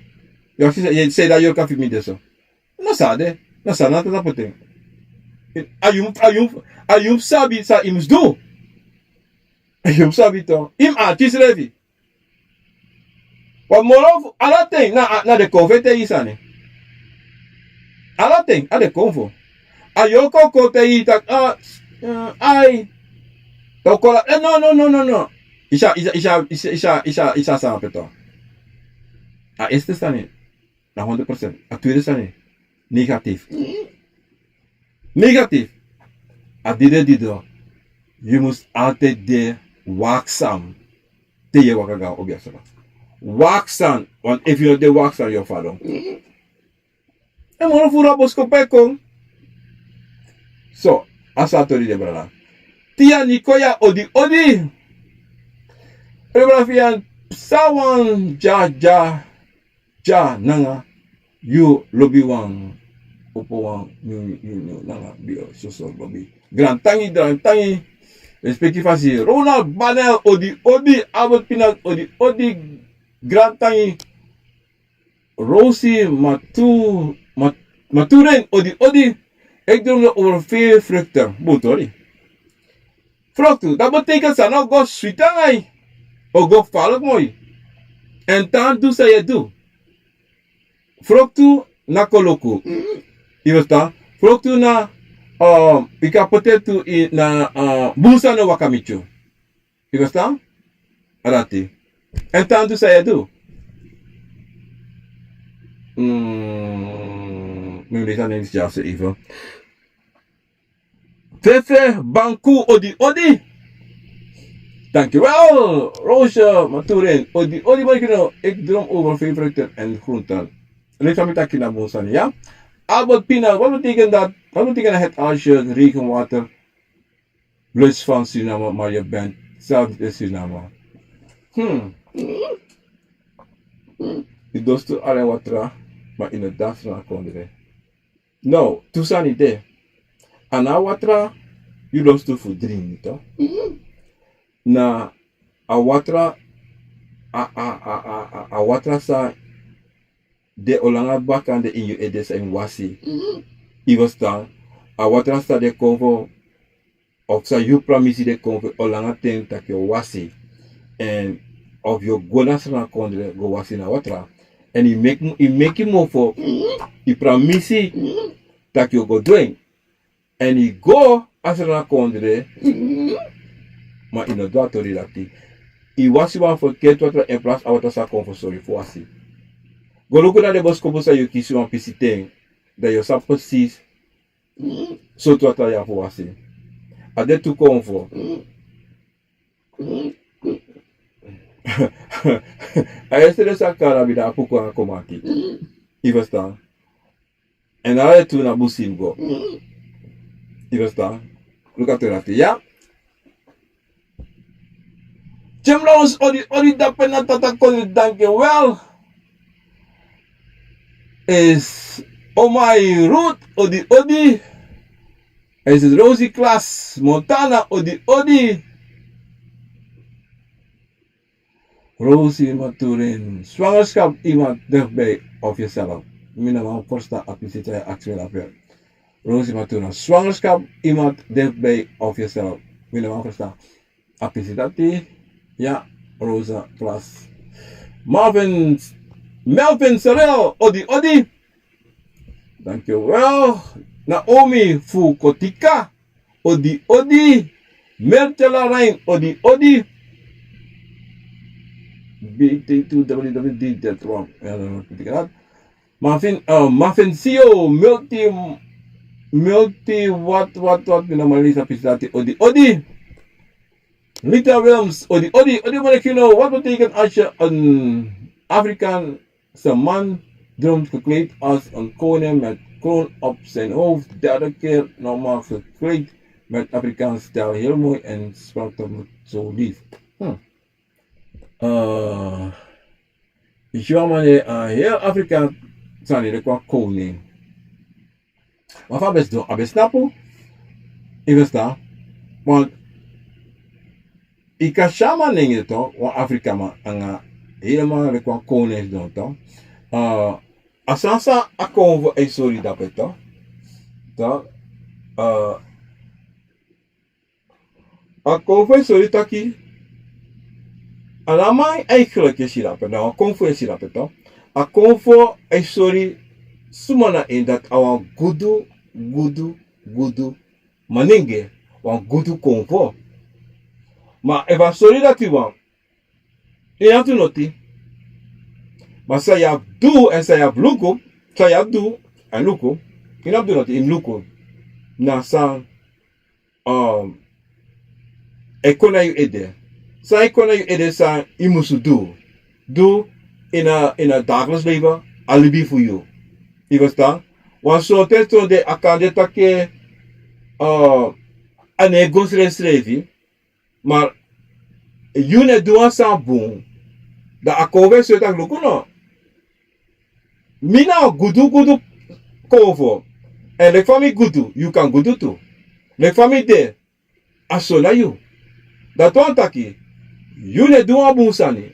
Yu aksi san ede a yorka fu mi de so. Na san a de, na san na tapu ten. A yu, a yu, a yu mus sabi san yu mus du. A yu mus sabi tok. Yu mus arki yusrefi. Wan moro fu ala ten na, na den kon fu e taigi yu sani. Ala ten a den kon fu. A yorka o kon taigi yu taki, a, ai. Dan o kon la, eh, no, no, no, no, no. Yu sa, yu sa, yu sa, yu sa, yu sa, yu sa san ape tok. A este sani. Na honderd procent. A tweede sani, negatief. Negatief. A dede dido. Yu mus altijd de waakzaam. Te yu e waka go na obiasma. Waakzaam. Want efu yu no de waakzaam, yu o fadon. En moro furu a boskopu e kon. So, a so a tori de, brada. Tia Nikoya, odi odi. Brada Fian, psa wan dya dya dya nanga yu lobiwan. Opo wan nyun nyun nyun nanga bio soso lobi. Grantangi, grantangi. Respeki fasi. Ronald Banel, odi odi. Albert Pinas, odi odi. Grantangi. Rosi Matu, Mat-, Maturin, odi odi. Ik droomde over veel vruchten. Bun tori. Froktu, dat betekent san no go switi nanga yu. O go gevaarlijk moi. Èn tan du san yu e du. Froktu na koloku. Yu ferstan? Froktu na, um, yu kan poti en tu ini, na, uh, bun sani no waka miti yu. Yu ferstan? A dati. Èn tan du san yu e du. Mm, mi mus leisi a nen disi dyaso even. Fefe Banku, odi odi. Dankjewel. Roosje Maturin, odi odi, maar ik, ik droom over veel vruchten en groenten. Leki fa mi taki, na bun sani, ya. Albert Pina, wat betekent dat? Wat betekent het als je regenwater lust van Suriname, maar je bent zelf niet in Suriname? Hmm. Yu dorstu ala watra, ma yu no dorstu na kondre. No, tu sani de. A no a watra yu dorstu fu dringi, toch? Na a watra, a, a, a, a, a watra san de o langa bakande ini yu ede, san yu mus wasi. Yu ferstan? A watra san de kon fu, of san yu pramisi de kon fu, o langa ten taki yu o wasi. Èn of yu o go na Sranan kondre go wasi na watra. Èn yu meki, yu meki mofo, yu pramisi taki yu o go du en. Èn yu go a Sranan kondre, ma yu no du a tori dati. Yu wasi wan ferkerti watra in plaats a watra san kon fu sori fu wasi. Go luku na den boskopu san yu kisi wan pisi ten, dan yu o sabi precies Sortu watra yu abi fu wasi. A de tu konfo. A yestere san kara mi dan a puku nanga komaki. Yu ferstan? Èn ala den tu na busi yu go. Yu ferstan? Luku a ten dati ya. Jim Rose, odi odi, dape na tata kondre, danki wel. Is Omai Ruth, odi odi. Is Rosie Klas, Montana, odi odi. Rosie Maturin, zwangerschap, iemand dichtbij of jezelf? Mi no man ferstan a pisi san yu aksi mi dape. Rosie Maturin, zwangerschap, iemand dichtbij of jezelf? Mi no man ferstan a pisi dati. Ya, Rosa Klas. Marvin, Melvin Serel, odi odi. Danki wel. Naomi fu Kotika, odi odi. Mertela Rijn, odi odi. B T two W W D dot com. Ya, dan moet ik dat. Marvin, eh, Marvin Sio, multi, multi, wat, wat, wat, mi no man leisi a pisi dati, odi odi. Lita Wilms, odi odi, odi, wil ik je nou, wat betekent als je een Afrikaanse man droomt gekleed als een koning met kroon op zijn hoofd, derde keer normaal gekleed met Afrikaans stijl, heel mooi en sprak hem zo lief. Hm. Eh, yu si wan man de, eh, heri Afrika sani leki wan koning. Ma fa a ben sidon, a ben snapu. Yu ferstan? Want yu kan si a man nengre tu, wan Afrikaman nanga helemaal leki wan koning sidon tu. Eh, a sani san a konfo e sori dape tu. Tu, eh, A konfo e sori taki, a no a man eigenlijk e si dape, na wan konfo e si dape tu. A konfo e sori suma na en, dati a wan gudu, gudu, gudu manenge, wan gudu konfo. Ma efu a sori dati wan, yu no abi du noti. Ma san yu abi du èn san yu abi luku, san yu abi du èn luku, yu no abi du noti, yu mus luku na san, um, e kon na yu ede. San e kon na yu ede, san yu musu du. Du ini a, ini a dagelijks leven, a libi fu yu. Yu ferstan? Wan sonten sonten a kan de taki, uh, a no e go srefsrefi. Ma yu no e du wan sani bun. Dan a konfo e sori taki luku no. Mi na wan gudu gudu konfo. Èn leki fa mi gudu, yu kan gudu tu. Leki fa mi de, a so na yu. Dati wani taki, yu no e du wan bun sani.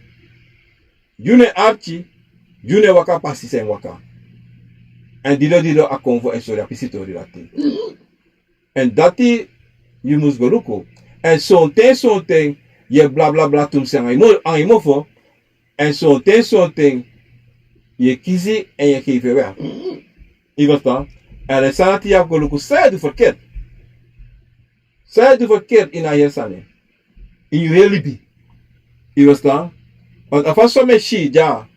Yu no e arki, yu no e waka pasi san yu mus waka. Èn didon didon a konfo e sori a pisi tori dati. Èn dati yu mus go luku. Èn sonten sonten yu e blablabla tumsi anga yu mo-, anga yu mofo. Èn sonten sonten yu e kisi èn yu e keifi en we. Yu ferstan? Èn den sani dati yu abi go luku san yu e du ferkert. San yu e du ferkert ini a heri sani. Ini yu heri libi. Yu ferstan? Want a fa son mi e si dya,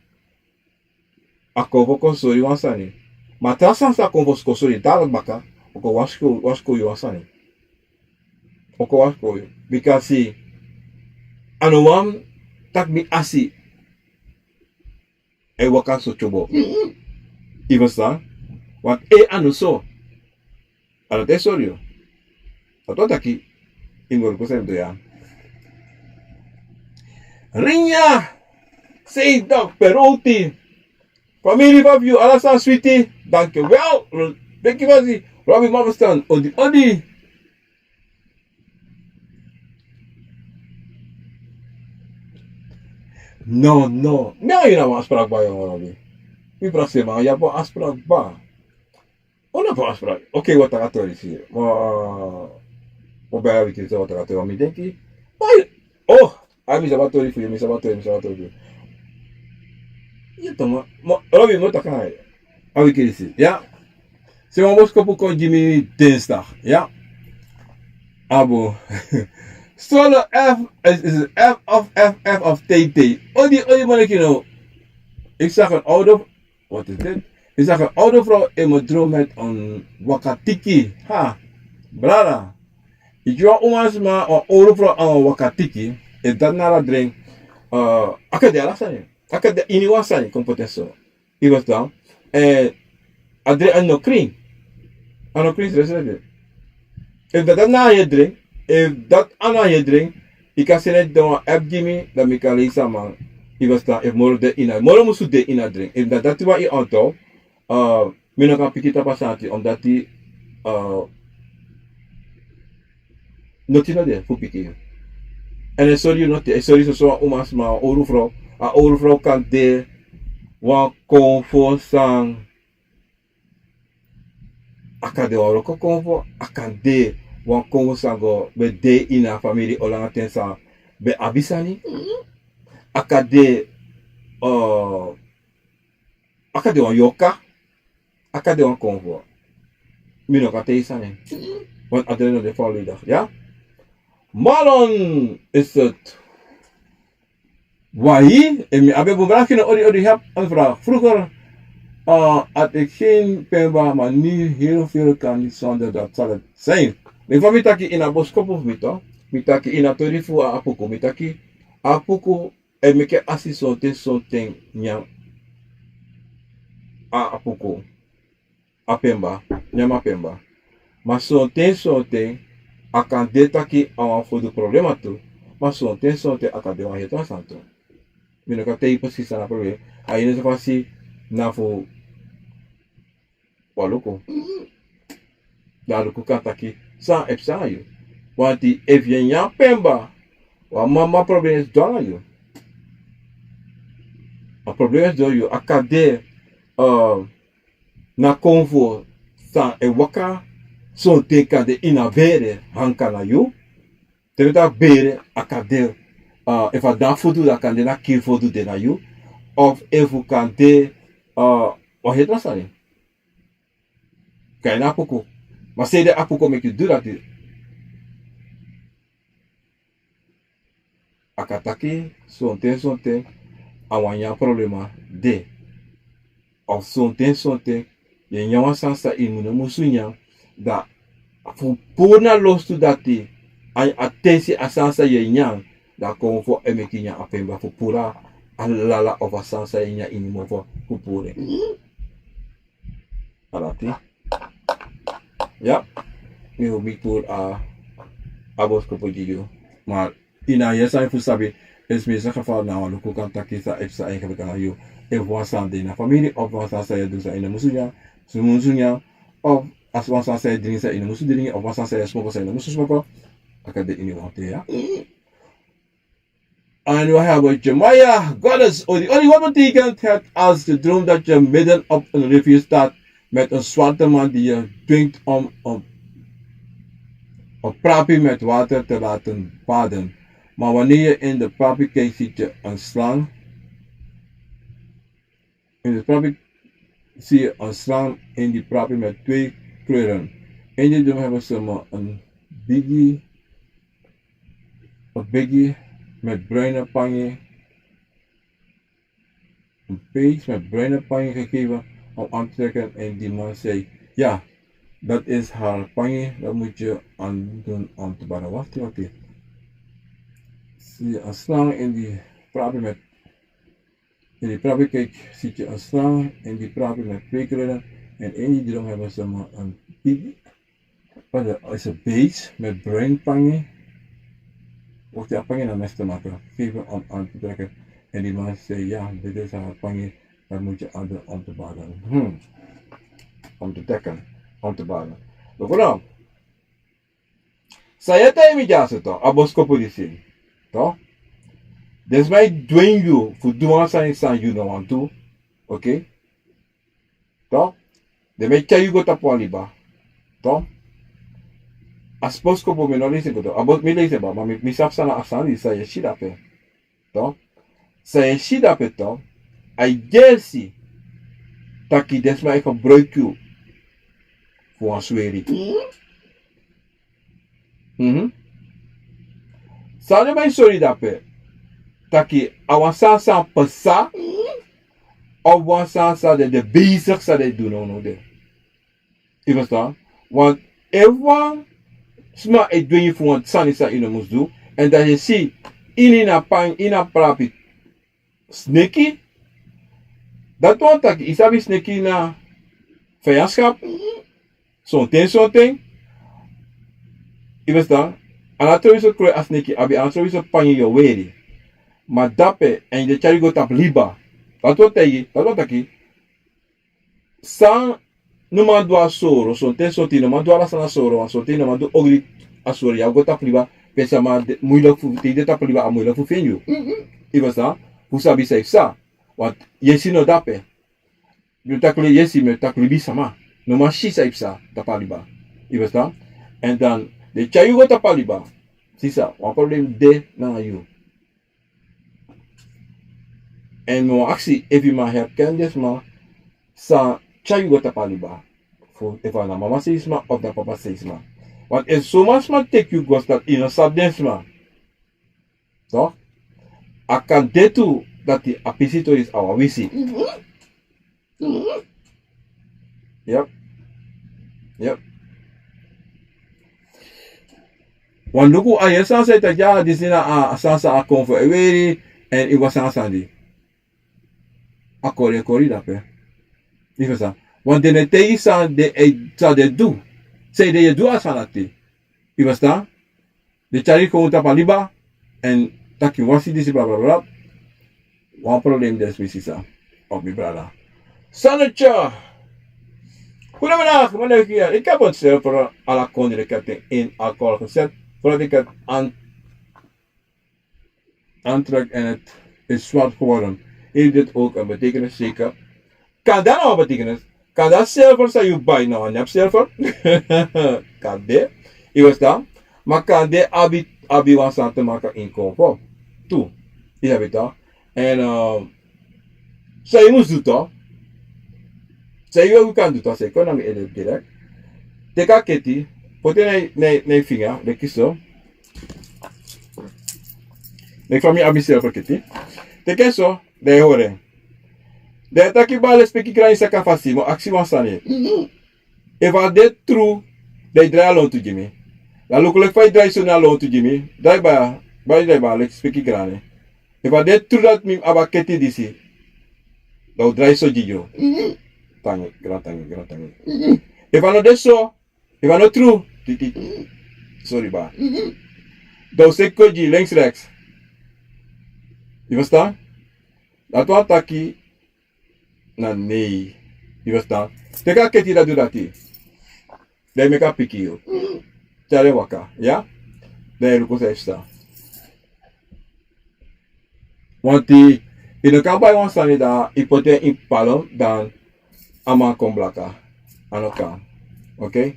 a konfo kon sori wan sani. Ma tra sani san a konfo kon sori dati baka, o kon waskow, waskow yu wan sani. O kon waskow yu. Bikasi a no wani taki mi asi e waka so tyobo. Yu ferstan? Want e a no so. A dati e sori yu. A dati wani taki, yu mus go luku san yu mus du ya. Rinya Seidok Perouti. Famiri, fa fu yu, ala sani switi? Danki wel. Beki fasi, Robi Mafestan, odi odi. No, no. Mi anga yu no abi wan afspraak kba, yongu Robi. Mi prakseri, ma yu abi wan afspraak kba. Un no abi wan afspraak. Oké, wi o taki a tori fu yu. Ma, ma bari a wiki disi wi o taki a tori, ma mi denki. Ma, oh, a mi sabi a tori fu yu, mi sabi a tori, mi sabi a tori fu yu. Yu toma, ma, Robi, mi o taki a wiki disi, ya. Se wan boskopu kon gi mi dinsdag, ya. Abo. Solo F, is, is F of F F of T T. Odi, odi, man, ik, you know. Ik zag een oude, wat is dit? Yu saka owru frow e mu dron met wan wakatiki. Ha, brada. Yu gi wan umasma wan owru frow a wan wakatiki. Efu dati na ala dren, a kan de ala sani. A kan de ini wan sani kon poti en so. Yu e ferstan? A dren a no krin. A no krin srefsrefi. Efu dati na a heri dren, efu dati a no a heri dren, yu kan seni den wan app gi mi, dan mi kan leisi a man. Yu e ferstan? Efu moro de ini a, moro musu de ini a dren. Efu na dati wan yu anto, mi no kan piki tapu a sani dati, omdati noti no de fu piki yu. Èn e sori yu noti, e sori soso wan umasma, wan owru frow. A owru frow kan de wan konfo san, a kan de wan wroko konfo, a kan de wan konfo san go ben de ini a famiri o langa ten san ben abi sani. A kan de, a kan de wan yoka, a kan de wan konfo. Mi no kan taigi sani. Want a dren no de volledig, ya. Marlon is het. Wai, en mi abi bun vraag, no, odi, odi, heb een vraag. Vroeger had ik geen pemba, maar nu heel veel kan niet zonder, dat zal het zijn. Leki fa mi taki ini a boskopu fu mi, toch? Mi taki ini a tori fu a apuku, mi taki apuku e meki a si sonten sonten nyan a apuku, a pemba, nyan a pemba. Ma sonten sonten a kan de taki a wan fu du problema tu. Ma sonten sonten a kan de wan heri tra sani tu. Mi no kan taigi precies san na problema. A ini so fasi na fu wan luku. Dan a luku kan taki san e psa nanga yu. Want efu yu e nyan pemba, wan mama problema e sidon nanga yu. A problema e sidon nanga yu, a kan de na konfo san e waka, sonten kan de ini a bere, hanka na yu. Te mi taki bere, a kan de, efu a dan fodu, dan a kan de na kiri fodu de na yu. Of efu kan de wan heri tra sani. Kan de na apuku. Ma sanede apuku meki yu du dati? A kan taki sonten sonten a wan nyan problema de. Of sonten sonten yu e nyan wan sani san yu no musu nyan, dan fu puru na lostu dati, a, a tensi a sani san yu e nyan, dan konfo e meki yu nyan a pemba fu puru a lala of a sani san yu e nyan ini mofo fu puru en. Alati. Ya. Mi o mi puru a, a boskopu gi yu. Ma ini a yere san yu fu sabi, efu mi saka fa na wan luku kan taki san e psa eigenlijk nanga yu. Efu wan sani de na famiri, of wan sani san yu e du san yu no musu nyan, san yu musu nyan, of a wan sani san yu e dringi san yu no musu dringi, of wan sani san yu e smoko san yu no musu smoko. A kan de ini wan ten, ya. En we hebben Jemaya, Goddess, Odi. Odi, wat betekent het als je droomt dat je midden op een rivier staat met een zwarte man die je dwingt om op, op prapi met water te laten baden? Maar wanneer je in de prapi kijkt, ziet je een slang. In de prapi zie je een slang in die prapi met twee kleuren. In die droom hebben ze me een biggie, een biggie met bruine pangi, een pees met bruine pangi gegeven om aan te trekken. En die man zei: "Ja, dat is haar pangi, dat moet je aan doen om te baden." Wacht, wacht. Zie je een slang in die prapi met In die prapi kijkt, ziet je een slang in die prapi met twee kleuren. En in die droom hebben ze me een pig, wat is een beest met bruin pangi. Of die pangi naar mes te maken. Geven om aan te trekken. En die man zei: "Ja, dit is haar pangi. Dat moet je aan doen om te baden." Hmm. Om te dekken, om te baden. Bijvoorbeeld, san yu e taigi mi dyaso, to, a boskopu disi, to. Den sma e dwingi yu fu du wan sani san yu no wani du. Okei? To. Den man e tyari yu go tapu wan liba. To. A boskopu mi no leisi en go to. A bos, mi leisi en, ma mi, mi sabi san na a sani san yu e si dape. To. San yu e si dape, to, a e gersi taki den sma e gebruiki yu fu wan sweri. Mhm. San den man e sori dape, taki a wan sani san pasa, Of wan sani san den de bezig san den e du nownow de. Yu ferstan? Want efu wan sma e dwengi fu wan sani san yu no mus du, èn dan yu e si ini na pan ini a prapi sneki, dati wani taki yu sabi sneki na feyanskap. Sonten sonten, yu ferstan, a no trowe so kroi a sneki abi, a no trowe so pangi yu o weri. Ma dape èn yu de tyari go tapu liba. Dati wani taigi, dati wani taki san no man du a soro, sonten sonten yu no man du ala sani a soro, wan sonten yu no man du ogri a soro, yu abi go tapu liba. Pe sama de muiliki fu te yu de tapu liba a muiliki fu feni yu. Yu ferstan? Fu sabi san yu psa. Want yesi no dape. Mi o taki yesi, mi o taki libisama no man si san yu psa tapu a liba. Yu ferstan? Èn dan den tyari yu go tapu a liba. Sisa, wan problem de nanga yu. Èn mi wani aksi efu yu man herken den sma san tyari yu go tapu a liba. Fu efu a na mama sei sma of na papa sei sma. Want efu soman sma teki yu go stan yu no sabi den sma. Toch? A kan de tu dati a pisi tori is a wan wisi. Yep. Yep. Wan luku a yesi san san yu taki ya disi na a san san a kon fu e weri. Èn yu go san san di a kori e kori dape. Yu ferstan? Want den e taigi san den e san den du. San den e du a san dati. Yu ferstan? Den tyari yu kon tapu a liba. Èn taki wan si disi blablabla. Wan problem de smisi san of mi brada. Sanutya. Goedemiddag meneer Kier, ik heb het zelf voor alle kondre ketting in alcohol gezet voordat ik het aan aantrek en het is zwart geworden. Heeft dit ook een betekenis? Zeker. Kan dat nou een betekenis? Kan dat zilver zijn je bij nou nep zilver? Kan dit? Je verstaan? Maar kan dit abi abi wan sante maken inkomen? Toe. Je hebt het toch? En uh, san yu mus du to? San yu kan du to? San yu kon na mi ede direk. Teki a keti, poti en na yu finga leki so. Leki fa mi abi mi self a keti. Teki en so, dan yu hori en. Dan yu taki bari lespeki grani saka fasi mi o aksi wan sani. Efu a de tru, dan yu drai a lontu gi mi. Dan luku leki fa yu drai so na a lontu gi mi. Drai baya. Bari drai baya lespeki grani. Efu a de tru dati mi abi a keti disi, dan un drai so gi yu. Tangi, gran tangi, gran tangi. Efu a no de so, efu a no tru, titi. Sori baya. Dan un seki kon gi yu lenks reks. Yu ferstan? Dati wani taki na nei. Yu ferstan? Teki a keti dan du dati. Dan yu meki a piki yu. Tyari en waka, ya. Dan yu luku san yu psa. Wanti yu no kan bai wan sani dan yu poti en ini palom dan a man kon blaka. A no kan. Okei.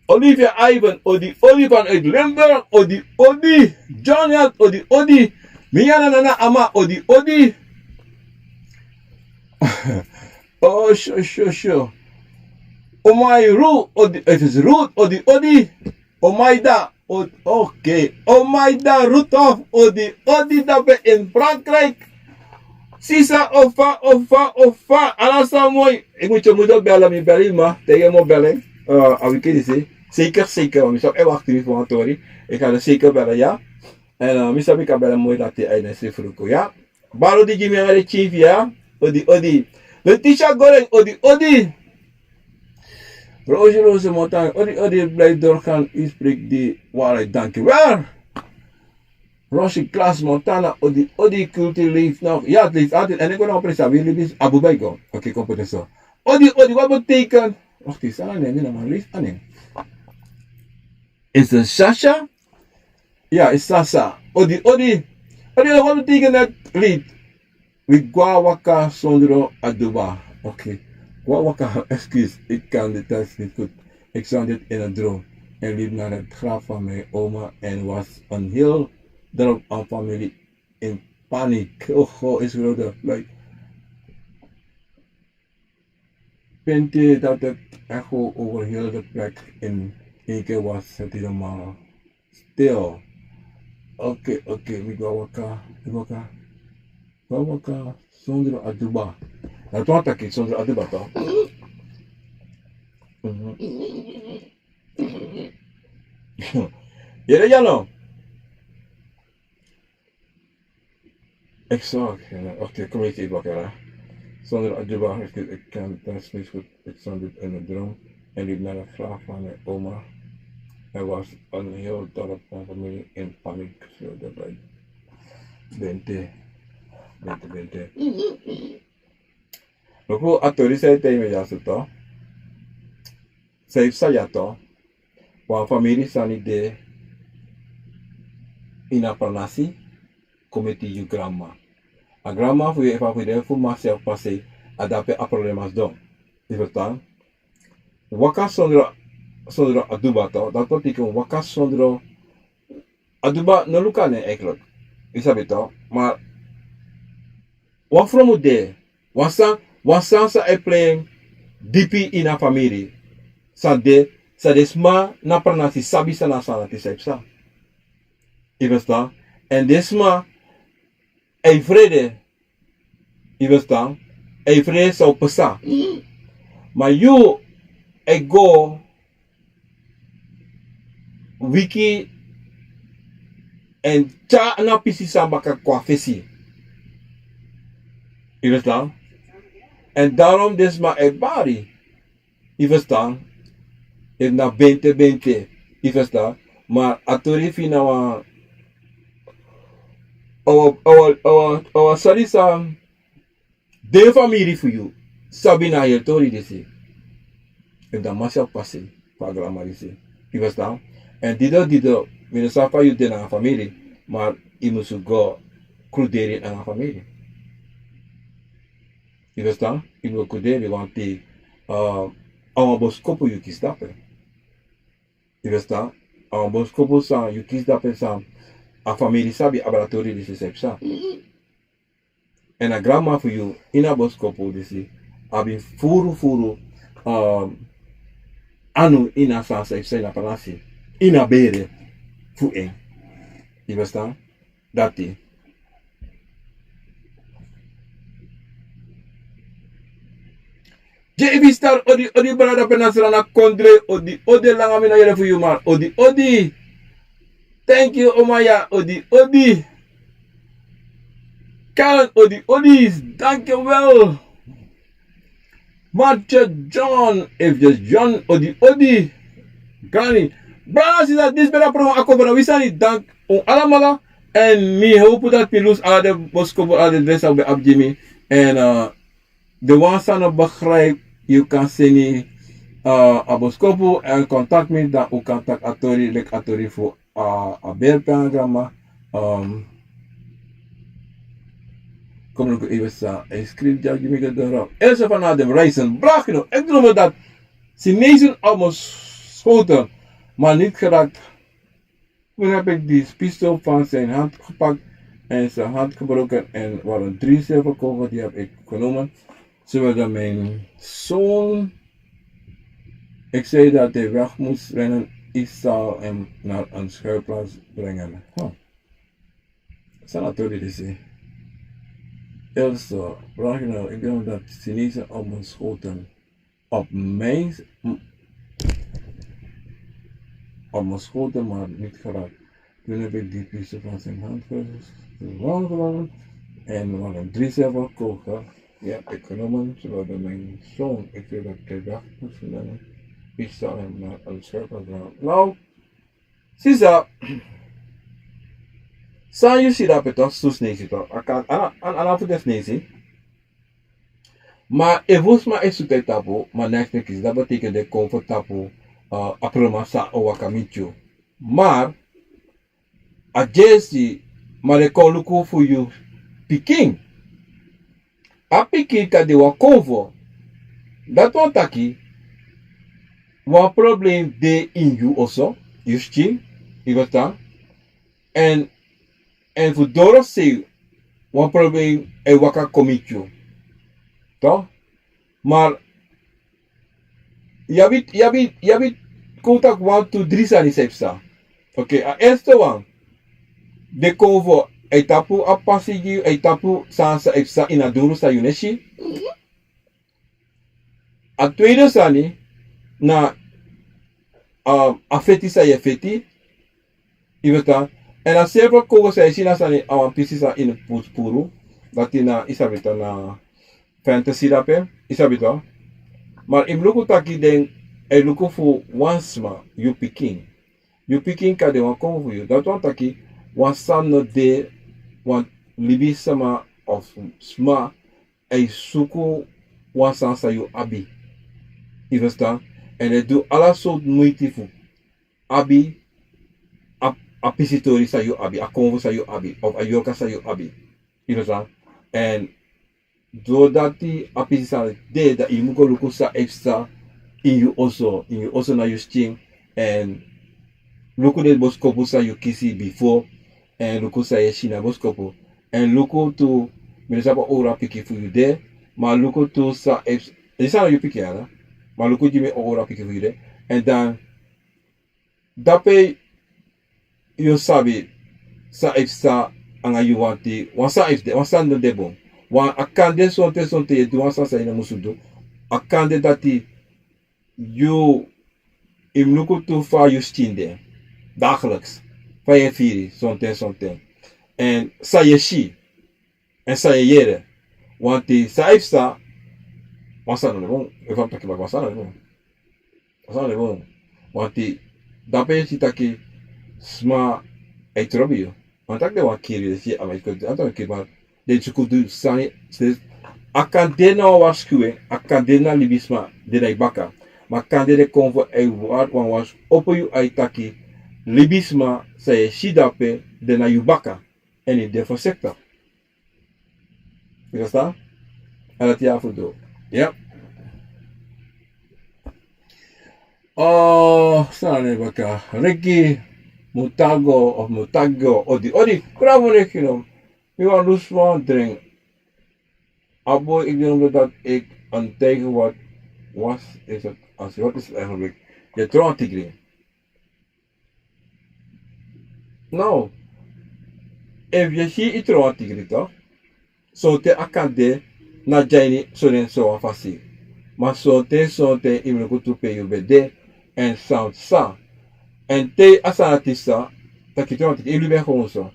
Olivia Ivan, odi odi vanuit Limburg, odi odi. John Held, odi odi. Miana Nana Ama, odi odi. Oh, sure, sure, sure. Omai Ru, odi, het is Ruth, odi odi. Omaida, odi, okay. Omaida Rudolf, odi odi dape in Frankrijk. Sisa, ofa, ofa, ofa. Ala san moi. Ik moet je moeder bellen, mi bel je ma. Tegen mo bellen. Uh, a weekend is zeker, zeker. Want ik zou echt wachten voor een tori. Ik ga er zeker bellen, ja. En uh, mi sabi kan bellen moi dat hij in is fruko, ja. Baro di gi mi anga den chief ya. Odi odi. Letitia Goreng, odi odi. Rosi Rosi Montana, odi odi, blijf doorgaan, u spreekt die waarheid, dankjewel. Rosi Klaas Montana, odi odi, cultuur leeft nog. Ja, het leeft altijd. En ik wil nog een prijs aan Willy Bis, Abu Baigo. Oké, kom op zo. Odi odi, wat betekent? Wacht eens, Sana, nee, nee, nee, maar lees aan. Is het Sasha? Ya, is Sasa. Odi odi. Odi odi, wat betekent het leed? Wi gwa waka sondro aduba. Oké. Gwa waka, excuus, ik kan de tekst niet goed. Ik zag dit in een droom en liep naar het graf van mijn oma en was een heel dorp aan familie in paniek. Oh, oh, is grote. Like, Pinti dat het echo over heel de plek in één keer was het helemaal stil. Oké, oké, mi gwa waka, mi gwa waka. Fa waka sondro aduba. Na twan taki sondro aduba to. Mhm. Yere yano. Exact. Oké, kom ik even wakker. Sondro aduba, ik kan transmis goed. Ik stond in een droom en liep naar de graf van mijn oma. Er was een heel dorp van familie in paniek schreeuwde bij. Bente. Bente, bente. Luku a tori san e taigi mi dyaso to. San e psa dya to. Wan famiri sani de ini a pranasi. Kon miti yu granma. A granma fu yu efu a fu yu de fu masi a fu pasei. A dape a problema sidon. Yu ferstan? Waka sondro, sondro aduba to. Dati wani teki waka sondro aduba no luku a nen eigenlijk. Yu sabi to. Ma wan fromu de, wan sani, wan sani san e plei dipi ini a famiri. San de, san den sma na pranasi sabi san na a sani dati san e psa. Yu ferstan? Èn den sma e frede. Yu ferstan? E frede san o psa. Ma yu e go wiki èn tyari na pisi san baka kon na fesi. Yu ferstan? Èn daarom den sma e bari. Yu ferstan? Efu na bente bente. Yu ferstan? Ma a tori fu yu na wan, a wan, a wan, a wan, a wan sani san den famiri fu yu sabi na a heri tori disi. Efu na masi a fu pasei fu a granma disi. Yu ferstan? Èn dido dido, mi no sabi fa yu de nanga famiri, ma yu musu go kruderi nanga famiri. Yu ferstan? Yu musu go kruderi wanti, eh, a wan boskopu yu kisi dape. Yu ferstan? A wan boskopu san yu kisi dape san a famiri sabi abra a tori disi san e psa. Èn a granma fu yu ini a boskopu disi abi furu furu, um, anu ini a sani san e psa ini a pranasi, ini a bere fu en. Yu ferstan? Dati. J V Star, odi odi brada pe na Sranan kondre, odi odi, langa mi no yere fu yu man, odi odi. Thank you Omaya, odi odi. Karen, odi odi, dank je wel. Matthew John, efu John, odi odi. Gani. Brada, sisa, disi ben na program Ako Bana Wi Sani, dank un alamala. Èn mi hopu dati mi lusu ala den boskopu, ala den dressi san un ben abi gi mi. Èn, eh, den wan san no begrijp, yu kan seni, eh, a boskopu èn contact mi, dan un kan taki a tori leki a tori fu a, a bere pe nanga granma. Um, kom luku even san a e skrifi dya gi mi, go doro. Else van Adem Reisen, braki no, ik droomde dat Chinezen op me schoten, maar niet geraakt. Toen heb ik die pistool van zijn hand gepakt en zijn hand gebroken en waren drie zilverkogels die heb ik genomen. Ze wilden mijn zoon. Ik zei dat hij weg moest rennen. Ik zal hem naar een schuilplaats brengen. Huh. San a tori disi? Else, braki no, ik droomde dat Chinezen op me schoten. Op mijn, op me schoten, maar niet geraakt. Toen heb ik die pistool van zijn hand geslagen en waren drie zilverkogels. Ja, ik genomen, ze wilden mijn zoon. Ik zei dat hij weg moest rennen. Ik zal hem naar een schuilplaats brengen. Nou, sisa, san yu si dape, tu snesi tu. A kan, a, a, a na fu den snesi. Ma efu sma e sutu a tapu, ma neks neks, dati betekent den kon fu tapu, eh, a problema san o waka miti yu. Ma a dyesi, ma den kon luku fu yu pikin. A pikin kan de wan konfo. Dati wani taki wan problem de ini yu oso, yu skin, yu ferstan. Èn, èn fu doro sei wan problem e waka kon miti yu. Toch? Maar yu abi, yu abi, yu abi kon taki wan tu dri sani san e psa. Oké, a eerste wan. Den konfo, a e tapu a pasi gi yu, a e tapu san san e psa ini a duru san yu no e si. A tweede sani na a feti san yu e feti. Yu ferstan? Èn a seri fu a kowgo san yu e si na sani a wan pisi san ini puru puru. Dati na yu sabi tan na fantasy dape. Yu sabi tan. Ma yu mus luku taki den e luku fu wan sma, yu pikin. Yu pikin kan de wan kowgo fu yu. Dati wani taki wan sani no de, wan libisma of sma e suku wan sani san yu abi. Yu ferstan? Èn e du ala sortu muiti fu abi a, a pisitori san yu abi, a konfo san yu abi, of a yorka san yu abi. Yu ferstan? Èn dori dati a pisi sani de, dan yu mus go luku san e psa ini yu oso, ini yu oso na yu skin. Èn luku den boskopu san yu kisi bifo, èn luku san yu e si na boskopu. Èn luku tu, mi no sabi a owru a pikin fu yu de, ma luku tu san e psa, disi a no yu pikin ya, ma luku gi mi a owru a pikin fu yu de. Èn dan dape yu o sabi san e psa anga yu wanti, wan sani e psa, wan sani no de bun. Wan a kan de sonten sonten yu e du wan sani san yu no musu du. A kan de dati yu, yu mus luku tu fa yu skin de dagelijks, fa yu e firi sonten sonten, èn san yu e si, èn san yu e yere. Wanti san e psa, wan sani no de bun. Efu a mus taki baka, wan sani no de bun. Wan sani no de bun. Wanti dape yu e si taki sma e trobi yu. Wan taki den wani kiri yu, den si a man e kon, a no wani kiri, ma den suku du sani. A kan de na wan warskow en, a kan de na libisma de na yu baka. Ma a kan de den konfo e wani, wani, wani opo yu ai taki libisma san yu e si dape de na yu baka. Èn yu de fosiktik. Yu ferstan? A dati yu abi fu du. Ya. O, san na en baka? Ricky Mutago of Mutago, odi, odi. Bravo, Ricky, no. Mi wani lusu wan dringi. A boi, ik denk dat ik een tijger wat was, is het, als, wat is het eigenlijk? Je trouwt, Tigri. No. Efu yu e si yu tron wan tigri, tok, sonten a kan de na dyaini, sonen sowan fasi. Ma sonten sonten yu mus luku tu pe yu ben de, èn san psa. Èn te a sani dati psa, taki tron wan tigri, yu libi en gewoon so.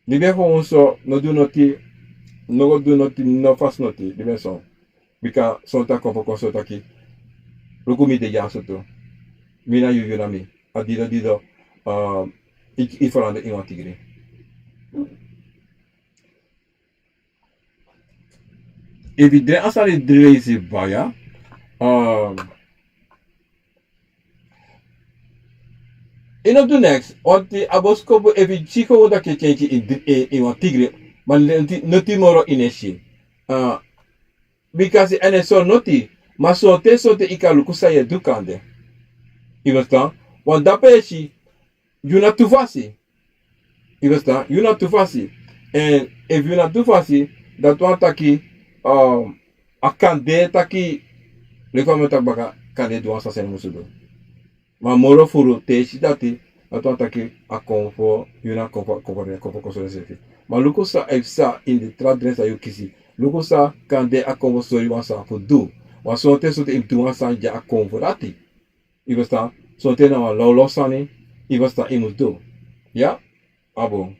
Libi en gewoon so, no du noti, no go du noti, no fasi noti, libi en so. Bika sonten a kon fu kon so taki, luku mi de dyaso tu. Mi na yu, yu na mi. A dido dido, um, yu, yu feranda ini wan tigri. Efu yu dringi a sani dringi leisi baya, um, yu no du neks, want a boskopu efu yu si gewoon taki yu kenki ini, ini, ini wan tigri, ma noti, noti moro yu no e si. Uh, Bikasi a no e sori noti, ma sonten sonten yu kan luku san yu e du kande. Yu ferstan? Want dape yu e si, yu na tu fasi. Yu ferstan? Yu na tu fasi. Èn efu yu na tu fasi, dati wani taki, um, a kan de taki, leki fa mi o taki baka, kande du wan sani san yu no musu du. Ma moro furu te yu si dati, dati wani taki a kon fu yu na kon fu, kon fu, kon fu kon so densrefi. Ma luku san e psa ini den tra dren san yu kisi. Luku san kande a kon fu sori wan sani fu du. Wan sonten sonten yu mus du wan sani gi a kon fu dati. Yu ferstan? Sonten na wan lawlaw sani, yu ferstan, yu mus du. Ya? A bun.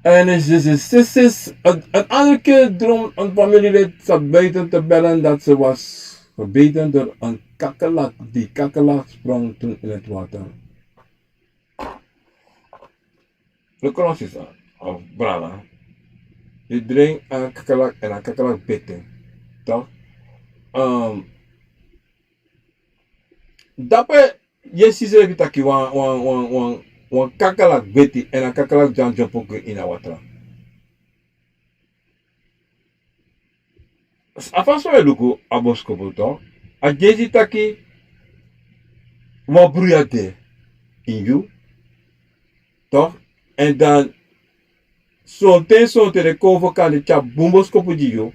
En is, is, is, is, is, een, een andere keer droom een familielid zat buiten te bellen dat ze was gebeten door een kakkelak. Die kakkelak sprong toen in het water. Luku no, sisa, of brada. Yu dringi a kakkelak èn a kakkelak beti en. Tok? Um, dape yu e si srefi taki wan, wan, wan, wan, wan kakkelak beti en a kakkelak dyompo go ini a watra. A fasi fa wi e luku a boskopu, tok, a dyesi taki wan bruya de ini yu, tok, èn dan sonten sonten den kon fu kande tyari bun boskopu gi yu,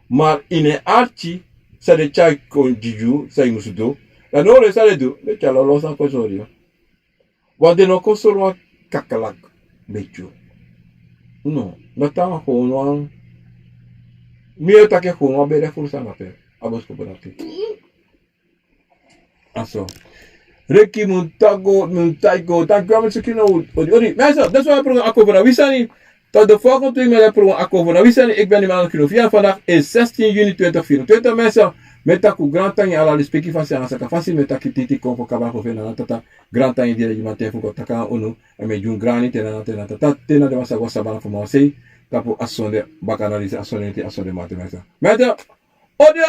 ma ini en arki san den tyari kon gi yu san yu musu du, dan no wan leisi san den du, den tyari lawlaw sani kon sori yu. Wan de no kon sori wan kakalak. Beti yu. No, dati a wan hownu wan. Mi e taki hownu wan bere furu sani ape. A boskopu dati. A so. Reki mun tago mun taigo tanki wan mi siki no odi odi mi a so dati wan program ako fu na wi sani. Tot de volgende week mi a program ako fu na wi sani iki ben di man kino fiya fandak e zestien yuni twintig vierentwintig mi a so. Mi e taki un grantangi ala lispeki fasi anga saka fasi mi e taki titi kon fu kaba fu fena na tata. Grantangi diri di man ten fu kon taki anga unu. Èn mi e gi un grani te na na te na tata te na den wan sa go a sabana fu mi a o sei. Tapu a sonde baka na disi a sonde niti a sonde mati mi a so. Mi a so. Odi.